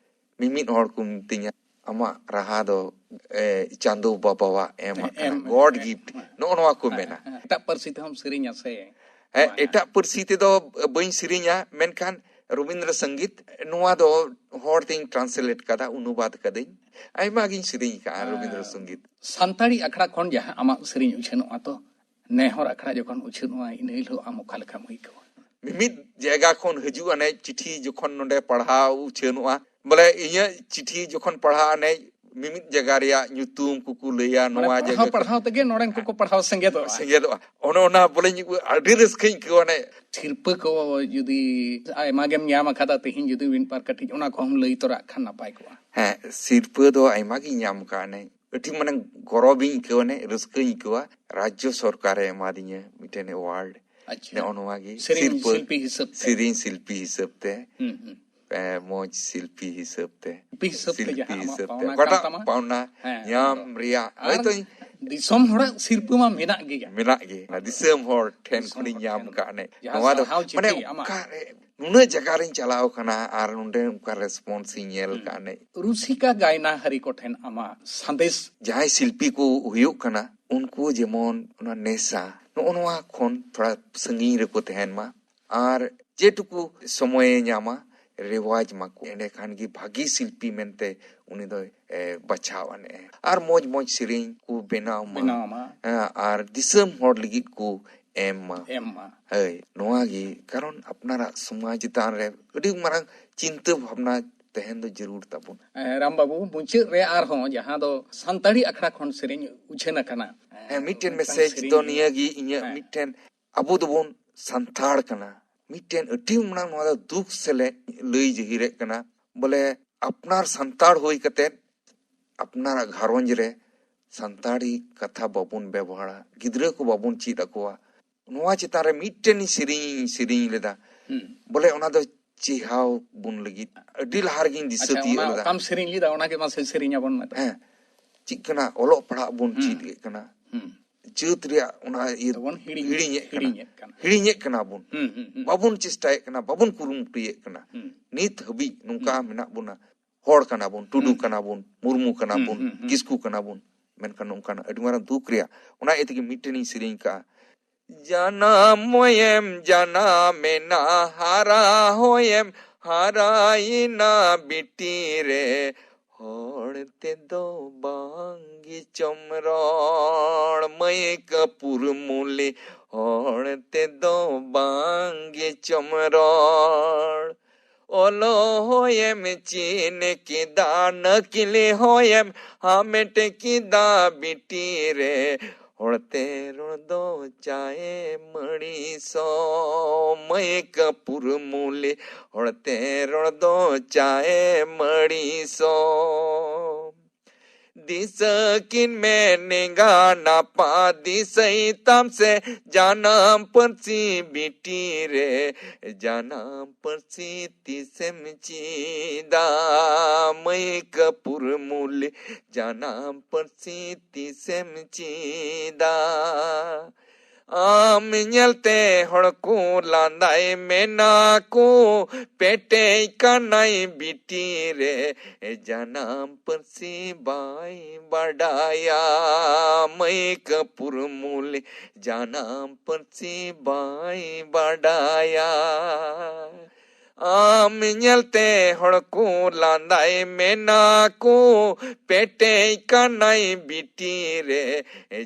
ᱢᱤᱢᱤᱫ ᱦᱚᱲ ᱠᱚ ᱢᱤᱛᱟᱹᱧᱟ, "ᱟᱢᱟᱜ ᱨᱟᱦᱟ ᱫᱚ, ᱮ, ᱪᱟᱸᱫᱚ ᱵᱟᱵᱟᱣᱟᱜ ᱮᱢ ᱟᱠᱟᱱᱟ, ᱮᱢ, ᱜᱚᱰ ᱮᱢ, ᱜᱤᱯᱷᱴ", ᱮᱢ᱾ ᱱᱚᱜᱼᱚ ᱱᱚᱣᱟ ᱠᱚ ᱦᱮᱸ, ᱢᱮᱱᱟ᱾ ᱦᱮᱸ, ᱮᱴᱟᱜ ᱯᱟᱹᱨᱥᱤ ᱛᱮᱦᱚᱸᱢ ᱥᱮᱨᱮᱧᱟ ᱥᱮ? ᱦᱮᱸ, ᱵᱟᱝᱟ? ᱮᱴᱟᱜ ᱯᱟᱹᱨᱥᱤ ᱛᱮᱫᱚ ᱵᱟᱹᱧ ᱥᱮᱨᱮᱧᱟ, ᱢᱮᱱᱠᱷᱟᱱ ᱨᱚᱵᱤᱱᱫᱨᱚ ᱥᱚᱝᱜᱤᱛ ᱱᱚᱣᱟ ᱫᱚ ᱦᱚᱲ ᱛᱮᱧ ᱴᱨᱟᱱᱥᱞᱮᱴ ᱠᱟᱫᱟ, ᱚᱱᱩᱵᱟᱫ ᱠᱟᱹᱫᱟᱹᱧ, ᱟᱭᱢᱟ ᱜᱤᱧ ᱥᱮᱨᱮᱧ ᱟᱠᱟᱫᱼᱟ ᱨᱚᱵᱤᱱᱫᱨᱚ ᱥᱚᱝᱜᱤᱛ᱾ ᱥᱟᱱᱛᱟᱲᱤ ᱟᱠᱷᱲᱟ ᱠᱷᱚᱱ ᱡᱟᱦᱟᱸ ᱟᱢᱟᱜ ᱥᱮᱨᱮᱧ ᱩᱪᱷᱟᱹᱱᱚᱜᱼᱟ ᱛᱚ, ᱱᱮ ᱦᱚᱲ ᱟᱠᱷᱲᱟ ᱡᱚᱠᱷᱚᱱ ᱩᱪᱷᱟᱹᱱᱚᱜᱼᱟ, ᱤᱱᱟᱹ ᱦᱤᱞᱳᱜ ᱟᱢ ᱚᱠᱟ ᱞᱮᱠᱟᱢ ᱟᱹᱭᱠᱟᱹᱣᱟ? ᱢᱤᱢᱤᱫ ᱡᱟᱭᱜᱟ ᱠᱷᱚᱱ ᱦᱤᱡᱩᱜ ᱟᱱᱮ ᱪᱤᱴᱷᱤ ᱡᱚᱠᱷᱚᱱ ᱱᱚᱰᱮ ᱯᱟᱲᱦᱟᱣ ᱩᱪᱷᱟᱹᱱᱚᱜᱼᱟ, ᱵᱚᱞᱮ ᱤᱧᱟᱹᱜ ᱪᱤᱴᱷᱤ ᱡᱚᱠᱷᱚᱱ ᱯᱟᱲᱦᱟᱜ ᱟᱱᱮ ᱢᱤᱢᱤᱫ ᱡᱟᱭᱜᱟ ᱨᱮᱭᱟᱜ ᱧᱩᱛᱩᱢ ᱠᱚᱠᱚ ᱞᱟᱹᱭᱟ, ᱢᱟᱱᱮ ᱱᱚᱣᱟ ᱯᱟᱲᱦᱟᱣ ᱡᱟᱭᱜᱟ ᱠᱚ ᱯᱟᱲᱦᱟᱣ ᱛᱮᱜᱮ ᱱᱚᱰᱮᱱ ᱠᱚᱠᱚ ᱯᱟᱲᱦᱟᱣ ᱥᱮᱸᱜᱮᱫᱚᱜᱼᱟ᱾ ᱥᱮᱸᱜᱮᱫᱚᱜᱼᱟ᱾ ᱚᱱᱮ ᱚᱱᱟ ᱵᱚᱞᱮ ᱤᱧ ᱟᱹᱰᱤ ᱨᱟᱹᱥᱠᱟᱹᱧ ᱟᱹᱭᱠᱟᱹᱣᱟ᱾ ᱚᱱᱮ ᱥᱤᱨᱯᱟᱹ ᱠᱚ ᱡᱩᱫᱤ ᱟᱭᱢᱟ ᱜᱮᱢ ᱧᱟᱢ ᱟᱠᱟᱫᱟ, ᱛᱮᱦᱮᱧ ᱡᱩᱫᱤ ᱢᱤᱫ ᱵᱟᱨ ᱠᱟᱹᱴᱤᱡ ᱚᱱᱟ ᱠᱚᱦᱚᱸᱢ ᱞᱟᱹᱭ ᱛᱚᱨᱟᱜ ᱠᱷᱟᱱ ᱱᱟᱯᱟᱭ ᱠᱚᱜᱼᱟ᱾ ᱦᱮᱸ, ᱥᱤᱨᱯᱟᱹ ᱫᱚ ᱟᱭᱢᱟ ᱜᱤᱧ ᱧᱟᱢ ᱟᱠᱟᱫᱼᱟ᱾ ᱚᱱᱮ ᱟᱹᱰᱤ ᱢᱟᱱᱮ ᱜᱚᱨᱚᱵᱤᱧ ᱟᱹᱭᱠᱟᱹᱣᱟ, ᱚᱱᱮ ᱨᱟᱹᱥᱠᱟᱹᱧ ᱟᱹᱭᱠᱟᱹᱣᱟ᱾ ᱨᱟᱡᱽᱡᱚ ᱥᱚᱨᱠᱟᱨᱮ ᱮᱢᱟᱫᱤᱧᱟ ᱢᱤᱫᱴᱮᱱ ᱮᱣᱟᱨᱰ᱾ ᱟᱪᱪᱷᱟ᱾ ᱱᱚᱜᱼᱚ ᱱᱚᱣᱟ ᱜᱮ ᱥᱮᱨᱮᱧ ᱥᱤᱨᱯᱟᱹ, ᱥᱤᱞᱯᱤ ᱦᱤᱥᱟᱹᱵ ᱛᱮ᱾ ᱥᱮᱨᱮᱧ ᱥᱤᱞᱯᱤ ᱦᱤᱥᱟᱹᱵ ᱛᱮ᱾ ᱦᱩᱸ, ᱦᱩᱸ᱾ ᱮ, ᱢᱚᱡᱽ ᱥᱤᱞᱯᱤ ᱦᱤᱥᱟᱹᱵ ᱛᱮ᱾ ᱥᱤᱞᱯᱤ ᱦᱤᱥᱟᱹᱵ ᱛᱮ ᱥᱤᱞᱯᱤ ᱡᱟᱦᱟᱸ ᱦᱤᱥᱟᱹᱵ ᱟᱢᱟᱜ ᱛᱮ᱾ ᱯᱟᱣᱱᱟ ᱚᱠᱟᱴᱟᱜ ᱠᱟᱱ ᱛᱟᱢᱟ᱾ ᱯᱟᱣᱱᱟ ᱦᱮᱸ, ᱧᱟᱢ ᱟᱫᱚ ᱨᱮᱭᱟᱜ ᱟᱨ ᱦᱚᱭᱛᱳ ᱫᱤᱥᱚᱢ ᱦᱚᱲᱟᱜ ᱥᱤᱨᱯᱟᱹ ᱢᱟ ᱢᱮᱱᱟᱜ ᱜᱮᱭᱟ᱾ ᱢᱮᱱᱟᱜ ᱜᱮ᱾ ᱚᱱᱟ ᱫᱤᱥᱚᱢ ᱦᱚᱲ ᱴᱷᱮᱱ ᱫᱤᱥᱚᱢ ᱠᱷᱚᱱᱤᱧ ᱦᱚᱲ ᱧᱟᱢ ᱴᱷᱮᱱ ᱟᱠᱟᱫ ᱱᱮ᱾ ᱡᱟᱦᱟᱸ ᱱᱚᱣᱟ ᱫᱚ ᱥᱟᱨᱦᱟᱣ ᱢᱟᱱᱮ ᱪᱤᱴᱷᱤ ᱟᱢᱟᱜ᱾ ᱚᱠᱟᱨᱮ ᱱᱩᱱᱟᱹᱜ ᱡᱟᱭᱜᱟ ᱨᱤᱧ ᱪᱟᱞᱟᱣ ᱟᱠᱟᱱᱟ ᱟᱨ ᱱᱚᱰᱮ ᱚᱱᱠᱟ ᱨᱮᱥᱯᱚᱱᱥ ᱤᱧ ᱧᱮᱞ ᱟᱠᱟᱫ ᱱᱮ᱾ ᱨᱩᱥᱤᱠᱟ ᱜᱟᱭᱱᱟᱦᱟᱹᱨᱤ ᱠᱚᱴᱷᱮᱱ ᱟᱢᱟᱜ ᱥᱟᱸᱫᱮᱥ᱾ ᱡᱟᱦᱟᱸᱭ ᱥᱤᱞᱯᱤ ᱠᱚ ᱦᱩᱭᱩᱜ ᱠᱟᱱᱟ, ᱩᱱᱠᱩ ᱡᱮᱢᱚᱱ ᱚᱱᱟ ᱱᱮᱥᱟ, ᱱᱚᱜᱼᱚ ᱱᱚᱣᱟ ᱠᱷᱚᱱ ᱛᱷᱚᱲᱟ ᱥᱟᱺᱜᱤᱧ ᱨᱮᱠᱚ ᱛᱟᱦᱮᱱ ᱢᱟ᱾ ᱟᱨ ᱡᱮᱴᱩᱠᱩ ᱥᱚᱢᱚᱭᱮ ᱧᱟᱢᱟ, ᱨᱮᱣᱟᱡᱽ ᱢᱟᱠᱚ, ᱮᱸᱰᱮᱠᱷᱟᱱ ᱜᱮ ᱵᱷᱟᱹᱜᱤ ᱥᱤᱞᱯᱤ ᱢᱮᱱᱛᱮ ᱩᱱᱤ ᱫᱚᱭ, ᱮ, ᱵᱟᱪᱷᱟᱣ ᱟᱱᱮ᱾ ᱟᱨ ᱢᱚᱡᱽ ᱢᱚᱡᱽ ᱥᱮᱨᱮᱧ ᱠᱚ ᱵᱮᱱᱟᱣ ᱢᱟ᱾ ᱵᱮᱱᱟᱣ ᱢᱟ᱾ ᱦᱮᱸ, ᱟᱨ ᱫᱤᱥᱚᱢ ᱦᱚᱲ ᱞᱟᱹᱜᱤᱫ ᱠᱚ ᱮᱢ ᱢᱟ᱾ ᱮᱢ ᱢᱟ᱾ ᱦᱳᱭ, ᱱᱚᱣᱟ ᱜᱮ᱾ ᱠᱟᱨᱚᱱ ᱟᱯᱱᱟᱨᱟᱜ ᱥᱚᱢᱟᱡᱽ ᱪᱮᱛᱟᱱ ᱨᱮ ᱟᱹᱰᱤ ᱢᱟᱨᱟᱝ ᱪᱤᱱᱛᱟᱹ ᱵᱷᱟᱵᱽᱱᱟ ᱛᱟᱦᱮᱱ ᱫᱚ ᱡᱟᱹᱨᱩᱲ ᱛᱟᱵᱚᱱ᱾ ᱮ, ᱨᱟᱢ ᱵᱟᱹᱵᱩ, ᱢᱩᱪᱟᱹᱫ ᱨᱮ ᱟᱨᱦᱚᱸ ᱡᱟᱦᱟᱸ ᱫᱚ ᱥᱟᱱᱛᱟᱲᱤ ᱟᱠᱷᱲᱟ ᱠᱷᱚᱱ ᱥᱮᱨᱮᱧ ᱩᱪᱷᱟᱹᱱ ᱟᱠᱟᱱᱟ᱾ ᱦᱮᱸ, ᱢᱤᱫᱴᱮᱱ ᱢᱤᱫᱴᱟᱝ ᱢᱮᱥᱮᱡᱽ ᱥᱮᱨᱮᱧ ᱫᱚ ᱱᱤᱭᱟᱹ ᱜᱮ ᱤᱧᱟᱹᱜ ᱦᱮᱸ᱾ ᱢᱤᱫᱴᱮᱱ, ᱟᱵᱚ ᱫᱚᱵᱚᱱ ᱥᱟᱱᱛᱟᱲ ᱠᱟᱱᱟ᱾ ᱢᱤᱫᱴᱮᱱ ᱟᱹᱰᱤ ᱢᱟᱨᱟᱝ ᱱᱚᱣᱟ ᱫᱚ ᱫᱩᱠ ᱥᱮᱞᱮ ᱞᱟᱹᱭ ᱡᱟᱹᱦᱤᱨᱮᱫ ᱠᱟᱱᱟ, ᱵᱚᱞᱮ ᱟᱯᱱᱟᱨ ᱥᱟᱱᱛᱟᱲ ᱦᱩᱭ ᱠᱟᱛᱮᱫ ᱟᱯᱱᱟᱨᱟᱜ ᱜᱷᱟᱨᱚᱸᱡᱽ ᱨᱮ ᱥᱟᱱᱛᱟᱲᱤ ᱠᱟᱛᱷᱟ ᱵᱟᱵᱚᱱ ᱵᱮᱵᱚᱦᱟᱨᱟ, ᱜᱤᱫᱽᱨᱟᱹ ᱠᱚ ᱵᱟᱵᱚᱱ ᱪᱮᱫ ᱟᱠᱚᱣᱟ᱾ ᱱᱚᱣᱟ ᱪᱮᱛᱟᱱ ᱨᱮ ᱢᱤᱫᱴᱮᱱ ᱥᱮᱨᱮᱧ ᱤᱧ ᱥᱮᱨᱮᱧ ᱞᱮᱫᱟ᱾ ᱦᱩᱸ᱾ ᱵᱚᱞᱮ ᱚᱱᱟ ᱫᱚ ᱪᱮᱦᱟᱣ ᱵᱚᱱ ᱞᱟᱹᱜᱤᱫ ᱟᱹᱰᱤ ᱞᱟᱦᱟ ᱨᱮᱜᱤᱧ ᱫᱤᱥᱟᱹ ᱟᱪᱪᱷᱟ, ᱛᱤᱭᱳᱜ ᱚᱱᱟ ᱞᱮᱫᱟ᱾ ᱚᱠᱟᱢ ᱥᱮᱨᱮᱧ ᱞᱮᱫᱟ, ᱚᱱᱟᱜᱮ ᱢᱟᱥᱮ ᱥᱮᱨᱮᱧ ᱟᱵᱚᱱ ᱢᱮ ᱛᱚ᱾ ᱦᱮᱸ, ᱪᱮᱫ ᱠᱟᱱᱟ, ᱚᱞᱚᱜ ᱯᱟᱲᱦᱟᱜ ᱵᱚᱱ ᱦᱩᱸ᱾ ᱪᱮᱫ ᱠᱮᱫ ᱠᱟᱱᱟ, ᱦᱩᱸ᱾ ᱡᱟᱹᱛ ᱨᱮᱭᱟᱜ ᱚᱱᱟ ᱤᱭᱟᱹ ᱫᱚᱵᱚᱱ ᱦᱤᱲᱤᱧ-, ᱦᱤᱲᱤᱧᱮᱫ ᱠᱟᱱᱟ᱾ ᱦᱤᱲᱤᱧᱮᱫ ᱠᱟᱱᱟ᱾ ᱦᱤᱲᱤᱧᱮᱫ ᱠᱟᱱᱟ ᱵᱚᱱ᱾ ᱦᱩᱸ, ᱦᱩᱸ, ᱦᱩᱸ᱾ ᱵᱟᱵᱚᱱ ᱪᱮᱥᱴᱟᱭᱮᱫ ᱠᱟᱱᱟ, ᱵᱟᱵᱚᱱ ᱠᱩᱨᱩᱢᱩᱴᱩᱭᱮᱫ ᱠᱟᱱᱟ᱾ ᱦᱩᱸ᱾ ᱱᱤᱛ ᱦᱟᱹᱵᱤᱡ ᱱᱚᱝᱠᱟ ᱦᱩᱸ᱾ ᱢᱮᱱᱟᱜ ᱵᱚᱱᱟ, ᱦᱚᱲ ᱠᱟᱱᱟ ᱵᱚᱱ, ᱴᱩᱰᱩ ᱦᱩᱸ᱾ ᱠᱟᱱᱟ ᱵᱚᱱ, ᱢᱩᱨᱢᱩ ᱠᱟᱱᱟ ᱦᱩᱸ, ᱵᱚᱱ, ᱦᱩᱸ, ᱦᱩᱸ᱾ ᱠᱤᱥᱠᱩ ᱠᱟᱱᱟ ᱵᱚᱱ᱾ ᱢᱮᱱᱠᱷᱟᱱ ᱱᱚᱝᱠᱟᱱᱟᱜ ᱟᱹᱰᱤ ᱢᱟᱨᱟᱝ ᱫᱩᱠ ᱨᱮᱭᱟᱜ, ᱚᱱᱟ ᱤᱭᱟᱹ ᱛᱮᱜᱮ ᱢᱤᱫᱴᱮᱱᱤᱧ ᱥᱮᱨᱮᱧ ᱠᱟᱜᱼᱟ᱾ ᱡᱟᱱᱟᱢ ᱦᱚᱭᱮᱢ ᱡᱟᱱᱟᱢᱮᱱᱟ, ᱦᱟᱨᱟ ᱦᱚᱭᱮᱢ ᱦᱟᱨᱟᱭᱮᱱᱟ ᱵᱤᱴᱤ ᱨᱮ, ᱦᱚᱲ ᱛᱮᱫᱚ ᱵᱟᱝ ᱜᱮᱪᱚᱢ ᱨᱚᱲ, ᱢᱟᱹᱭ ᱠᱟᱹᱯᱩᱨ ᱢᱩᱞᱤ, ᱦᱚᱲ ᱛᱮᱫᱚ ᱵᱟᱝ ᱜᱮᱪᱚᱢ ᱨᱚᱲ᱾ ᱚᱞᱚᱜ ᱦᱚᱸᱭᱮᱢ ᱪᱮᱫ ᱠᱮᱫᱟ, ᱱᱟᱹᱠᱤᱞ ᱦᱚᱸᱭᱮᱢ ᱦᱟᱢᱮᱴ ᱠᱮᱫᱟ ᱵᱤᱴᱤ ᱨᱮ᱾ ᱦᱚᱲᱛᱮ ᱨᱚᱲ ᱫᱚ ᱪᱟᱭᱮᱢ ᱟᱹᱲᱤᱥᱚᱜ, ᱢᱟᱹᱭ ᱠᱟᱹᱯᱩᱨ ᱢᱩᱞᱤ, ᱦᱚᱲᱛᱮ ᱨᱚᱲ ᱫᱚ ᱪᱟᱭᱮᱢ ᱟᱹᱲᱤᱥᱚᱜ᱾ ᱫᱤᱥᱟᱹ ᱠᱤᱱ ᱢᱮ ᱮᱸᱜᱟᱱ ᱟᱯᱟᱛ, ᱫᱤᱥᱟᱹᱭ ᱛᱟᱢ ᱥᱮ ᱡᱟᱱᱟᱢ ᱯᱟᱹᱨᱥᱤ ᱵᱤᱴᱤ ᱨᱮ, ᱡᱟᱱᱟᱢ ᱯᱟᱹᱨᱥᱤ ᱛᱤᱥᱮᱢ ᱪᱮᱫᱟ, ᱢᱟᱹᱭ ᱠᱟᱹᱯᱩᱨ ᱢᱩᱞᱤ, ᱡᱟᱱᱟᱢ ᱯᱟᱹᱨᱥᱤ ᱛᱤᱥᱮᱢ ᱪᱮᱫᱟ? ᱟᱢ ᱧᱮᱞᱛᱮ ᱦᱚᱲ ᱠᱚ ᱞᱟᱸᱫᱟᱭ ᱢᱮᱱᱟ ᱠᱚ, ᱯᱮᱴᱮᱡ ᱠᱟᱱᱟᱭ ᱵᱤᱴᱤ ᱨᱮ, ᱡᱟᱱᱟᱢ ᱯᱟᱹᱨᱥᱤ ᱵᱟᱭ ᱵᱟᱰᱟᱭᱟ, ᱢᱟᱹᱭ ᱠᱟᱹᱯᱩᱨ ᱢᱩᱞᱤ, ᱡᱟᱱᱟᱢ ᱯᱟᱹᱨᱥᱤ ᱵᱟᱭ ᱵᱟᱰᱟᱭᱟ᱾ ᱟᱢ ᱧᱮᱞᱛᱮ ᱦᱚᱲ ᱠᱚ ᱞᱟᱸᱫᱟᱭ ᱢᱮᱱᱟ ᱠᱚ, ᱯᱮᱴᱮᱡ ᱠᱟᱱᱟᱭ ᱵᱤᱴᱤ ᱨᱮ,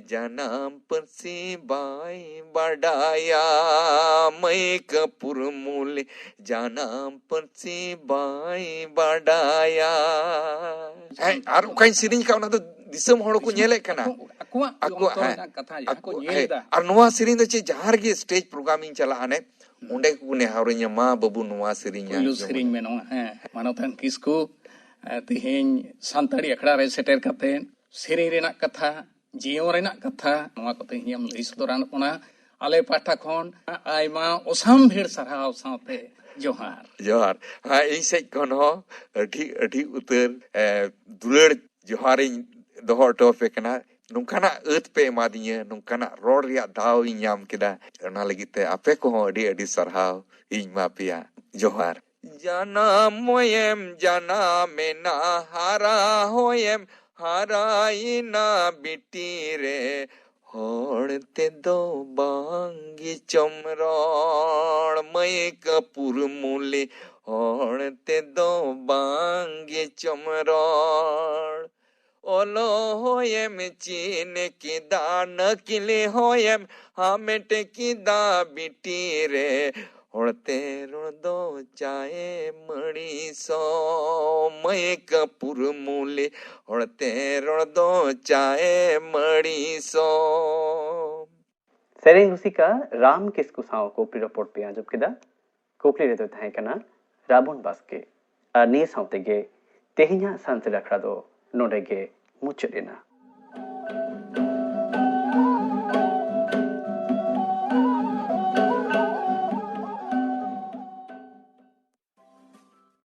ᱡᱟᱱᱟᱢ ᱯᱟᱹᱨᱥᱤ ᱵᱟᱭ ᱵᱟᱰᱟᱭᱟ, ᱢᱟᱹᱭ ᱠᱟᱹᱯᱩᱨ ᱢᱩᱞᱤ, ᱡᱟᱱᱟᱢ ᱯᱟᱹᱨᱥᱤ ᱵᱟᱭ ᱵᱟᱰᱟᱭᱟ᱾ ᱦᱮᱸ, ᱟᱨ ᱚᱠᱟᱧ ᱥᱮᱨᱮᱧ ᱠᱟᱜ, ᱚᱱᱟ ᱫᱚ ᱫᱤᱥᱚᱢ ᱦᱚᱲ ᱠᱚ ᱧᱮᱞᱮᱫ ᱠᱟᱱᱟ᱾ ᱟᱠᱚ, ᱟᱠᱚᱣᱟᱜ ᱟᱠᱚ, ᱚᱱᱛᱚᱨ ᱦᱮᱸ, ᱨᱮᱱᱟᱜ ᱠᱟᱛᱷᱟ ᱡᱟᱦᱟᱸ ᱠᱚ ᱟᱠᱚ, ᱧᱮᱞ ᱦᱮᱸ, ᱮᱫᱟ᱾ ᱟᱨ ᱱᱚᱣᱟ ᱥᱮᱨᱮᱧ ᱫᱚ ᱪᱮᱫ, ᱡᱟᱦᱟᱸ ᱨᱮᱜᱮ ᱥᱴᱮᱡᱽ ᱯᱨᱳᱜᱨᱟᱢ ᱤᱧ ᱪᱟᱞᱟᱜᱼᱟ, ᱦᱟᱱᱮ ᱦᱩᱸ᱾ ᱚᱸᱰᱮ ᱜᱮᱠᱚ ᱱᱮᱦᱚᱨᱤᱧᱟ, "ᱢᱟ ᱵᱟᱹᱵᱩ, ᱱᱚᱣᱟ ᱥᱮᱨᱮᱧ ᱯᱩᱭᱞᱩ ᱟᱸᱡᱚᱢ ᱥᱮᱨᱮᱧ ᱢᱮ ᱱᱚᱣᱟ, ᱦᱮᱸ, ᱢᱟᱱᱚᱛᱟᱱ ᱠᱤᱥᱠᱩ, ᱮ, ᱛᱮᱦᱮᱧ ᱥᱟᱱᱛᱟᱲᱤ ᱟᱠᱷᱲᱟ ᱨᱮ ᱥᱮᱴᱮᱨ ᱠᱟᱛᱮ ᱥᱮᱨᱮᱧ ᱨᱮᱱᱟᱜ ᱠᱟᱛᱷᱟ, ᱡᱤᱭᱚᱱ ᱨᱮᱱᱟᱜ ᱠᱟᱛᱷᱟ, ᱱᱚᱣᱟ ᱠᱚ ᱛᱮᱦᱮᱧ ᱮᱢ ᱞᱟᱹᱭ ᱥᱚᱫᱚᱨᱟᱱ ᱠᱟᱱᱟ᱾ ᱟᱞᱮ ᱯᱟᱦᱴᱟ ᱠᱷᱚᱱ ᱟᱭᱢᱟ ᱚᱥᱟᱢᱵᱷᱮᱲ ᱥᱟᱨᱦᱟᱣ ᱥᱟᱶᱛᱮ ᱡᱚᱦᱟᱨ᱾ ᱡᱚᱦᱟᱨ᱾ ᱦᱮᱸ, ᱤᱧ ᱥᱮᱫ ᱠᱷᱚᱱ ᱦᱚᱸ ᱟᱹᱰᱤ, ᱟᱹᱰᱤ ᱩᱛᱟᱹᱨ, ᱮ, ᱫᱩᱞᱟᱹᱲ ᱡᱚᱦᱟᱨᱤᱧ ᱫᱚᱦᱚ ᱦᱚᱴᱚ ᱟᱯᱮ ᱠᱟᱱᱟ᱾ ᱱᱚᱝᱠᱟᱱᱟᱜ ᱟᱹᱛ ᱯᱮ ᱮᱢᱟᱫᱤᱧᱟᱹ, ᱱᱚᱝᱠᱟᱱᱟᱜ ᱨᱚᱲ ᱨᱮᱭᱟᱜ ᱫᱟᱣ ᱤᱧ ᱧᱟᱢ ᱠᱮᱫᱟ, ᱚᱱᱟ ᱞᱟᱹᱜᱤᱫ ᱛᱮ ᱟᱯᱮ ᱠᱚᱦᱚᱸ ᱟᱹᱰᱤ, ᱟᱹᱰᱤ ᱥᱟᱨᱦᱟᱣ ᱤᱧ ᱮᱢᱟ ᱯᱮᱭᱟ᱾ ᱡᱚᱦᱟᱨ᱾ ᱡᱟᱱᱟᱢ ᱦᱚᱸᱭᱮᱢ ᱡᱟᱱᱟᱢᱮᱱᱟ, ᱦᱟᱨᱟ ᱦᱚᱸᱭᱮᱢ ᱦᱟᱨᱟᱭᱮᱱᱟ ᱵᱤᱴᱤ ᱨᱮ, ᱦᱚᱲ ᱛᱮᱫᱚ ᱵᱟᱝ ᱜᱮᱪᱚᱢ ᱨᱚᱲ, ᱢᱟᱹᱭ ᱠᱟᱹᱯᱩᱨ ᱢᱩᱞᱤ, ᱦᱚᱲ ᱛᱮᱫᱚ ᱵᱟᱝ ᱜᱮᱪᱚᱢ ᱨᱚᱲ᱾ ᱚᱞᱚᱜ ᱦᱚᱸᱭᱮᱢ ᱪᱮᱫ ᱠᱮᱫᱟ, ᱱᱟᱹᱠᱤᱞ ᱦᱚᱸᱭᱮᱢ ᱦᱟᱢᱮᱴ ᱠᱮᱫᱟ ᱵᱤᱴᱤ ᱨᱮ, ᱦᱚᱲᱛᱮ ᱨᱚᱲ ᱫᱚ ᱪᱟᱭᱮ ᱢᱟᱹᱲᱤ ᱥᱚ, ᱢᱟᱹᱭ ᱠᱟᱹᱯᱩᱨ ᱢᱩᱞᱤ, ᱦᱚᱲᱛᱮ ᱨᱚᱲ ᱫᱚ ᱪᱟᱭᱮ ᱢᱟᱹᱲᱤ ᱥᱚ᱾ ᱥᱮᱨᱮᱧ ᱨᱩᱥᱤᱠᱟ ᱨᱟᱢ ᱠᱤᱥᱠᱩ ᱥᱟᱶ ᱠᱩᱠᱞᱤ ᱨᱚᱯᱚᱲ ᱯᱮ ᱟᱸᱡᱚᱢ ᱠᱮᱫᱟ᱾ ᱠᱩᱠᱞᱤ ᱨᱮᱫᱚ ᱛᱟᱦᱮᱸ ᱠᱟᱱᱟ ᱨᱟᱵᱚᱱ ᱵᱟᱥᱠᱮ᱾ ᱟᱨ ᱱᱤᱭᱟᱹ ᱥᱟᱶ ᱛᱮᱜᱮ ᱛᱮᱦᱮᱧᱟᱜ ᱥᱟᱱᱛᱟᱲ ᱟᱠᱷᱲᱟ ᱫᱚ ᱱᱚᱰᱮ ᱜᱮ ᱢᱩᱪᱟᱹᱫ ᱮᱱᱟ᱾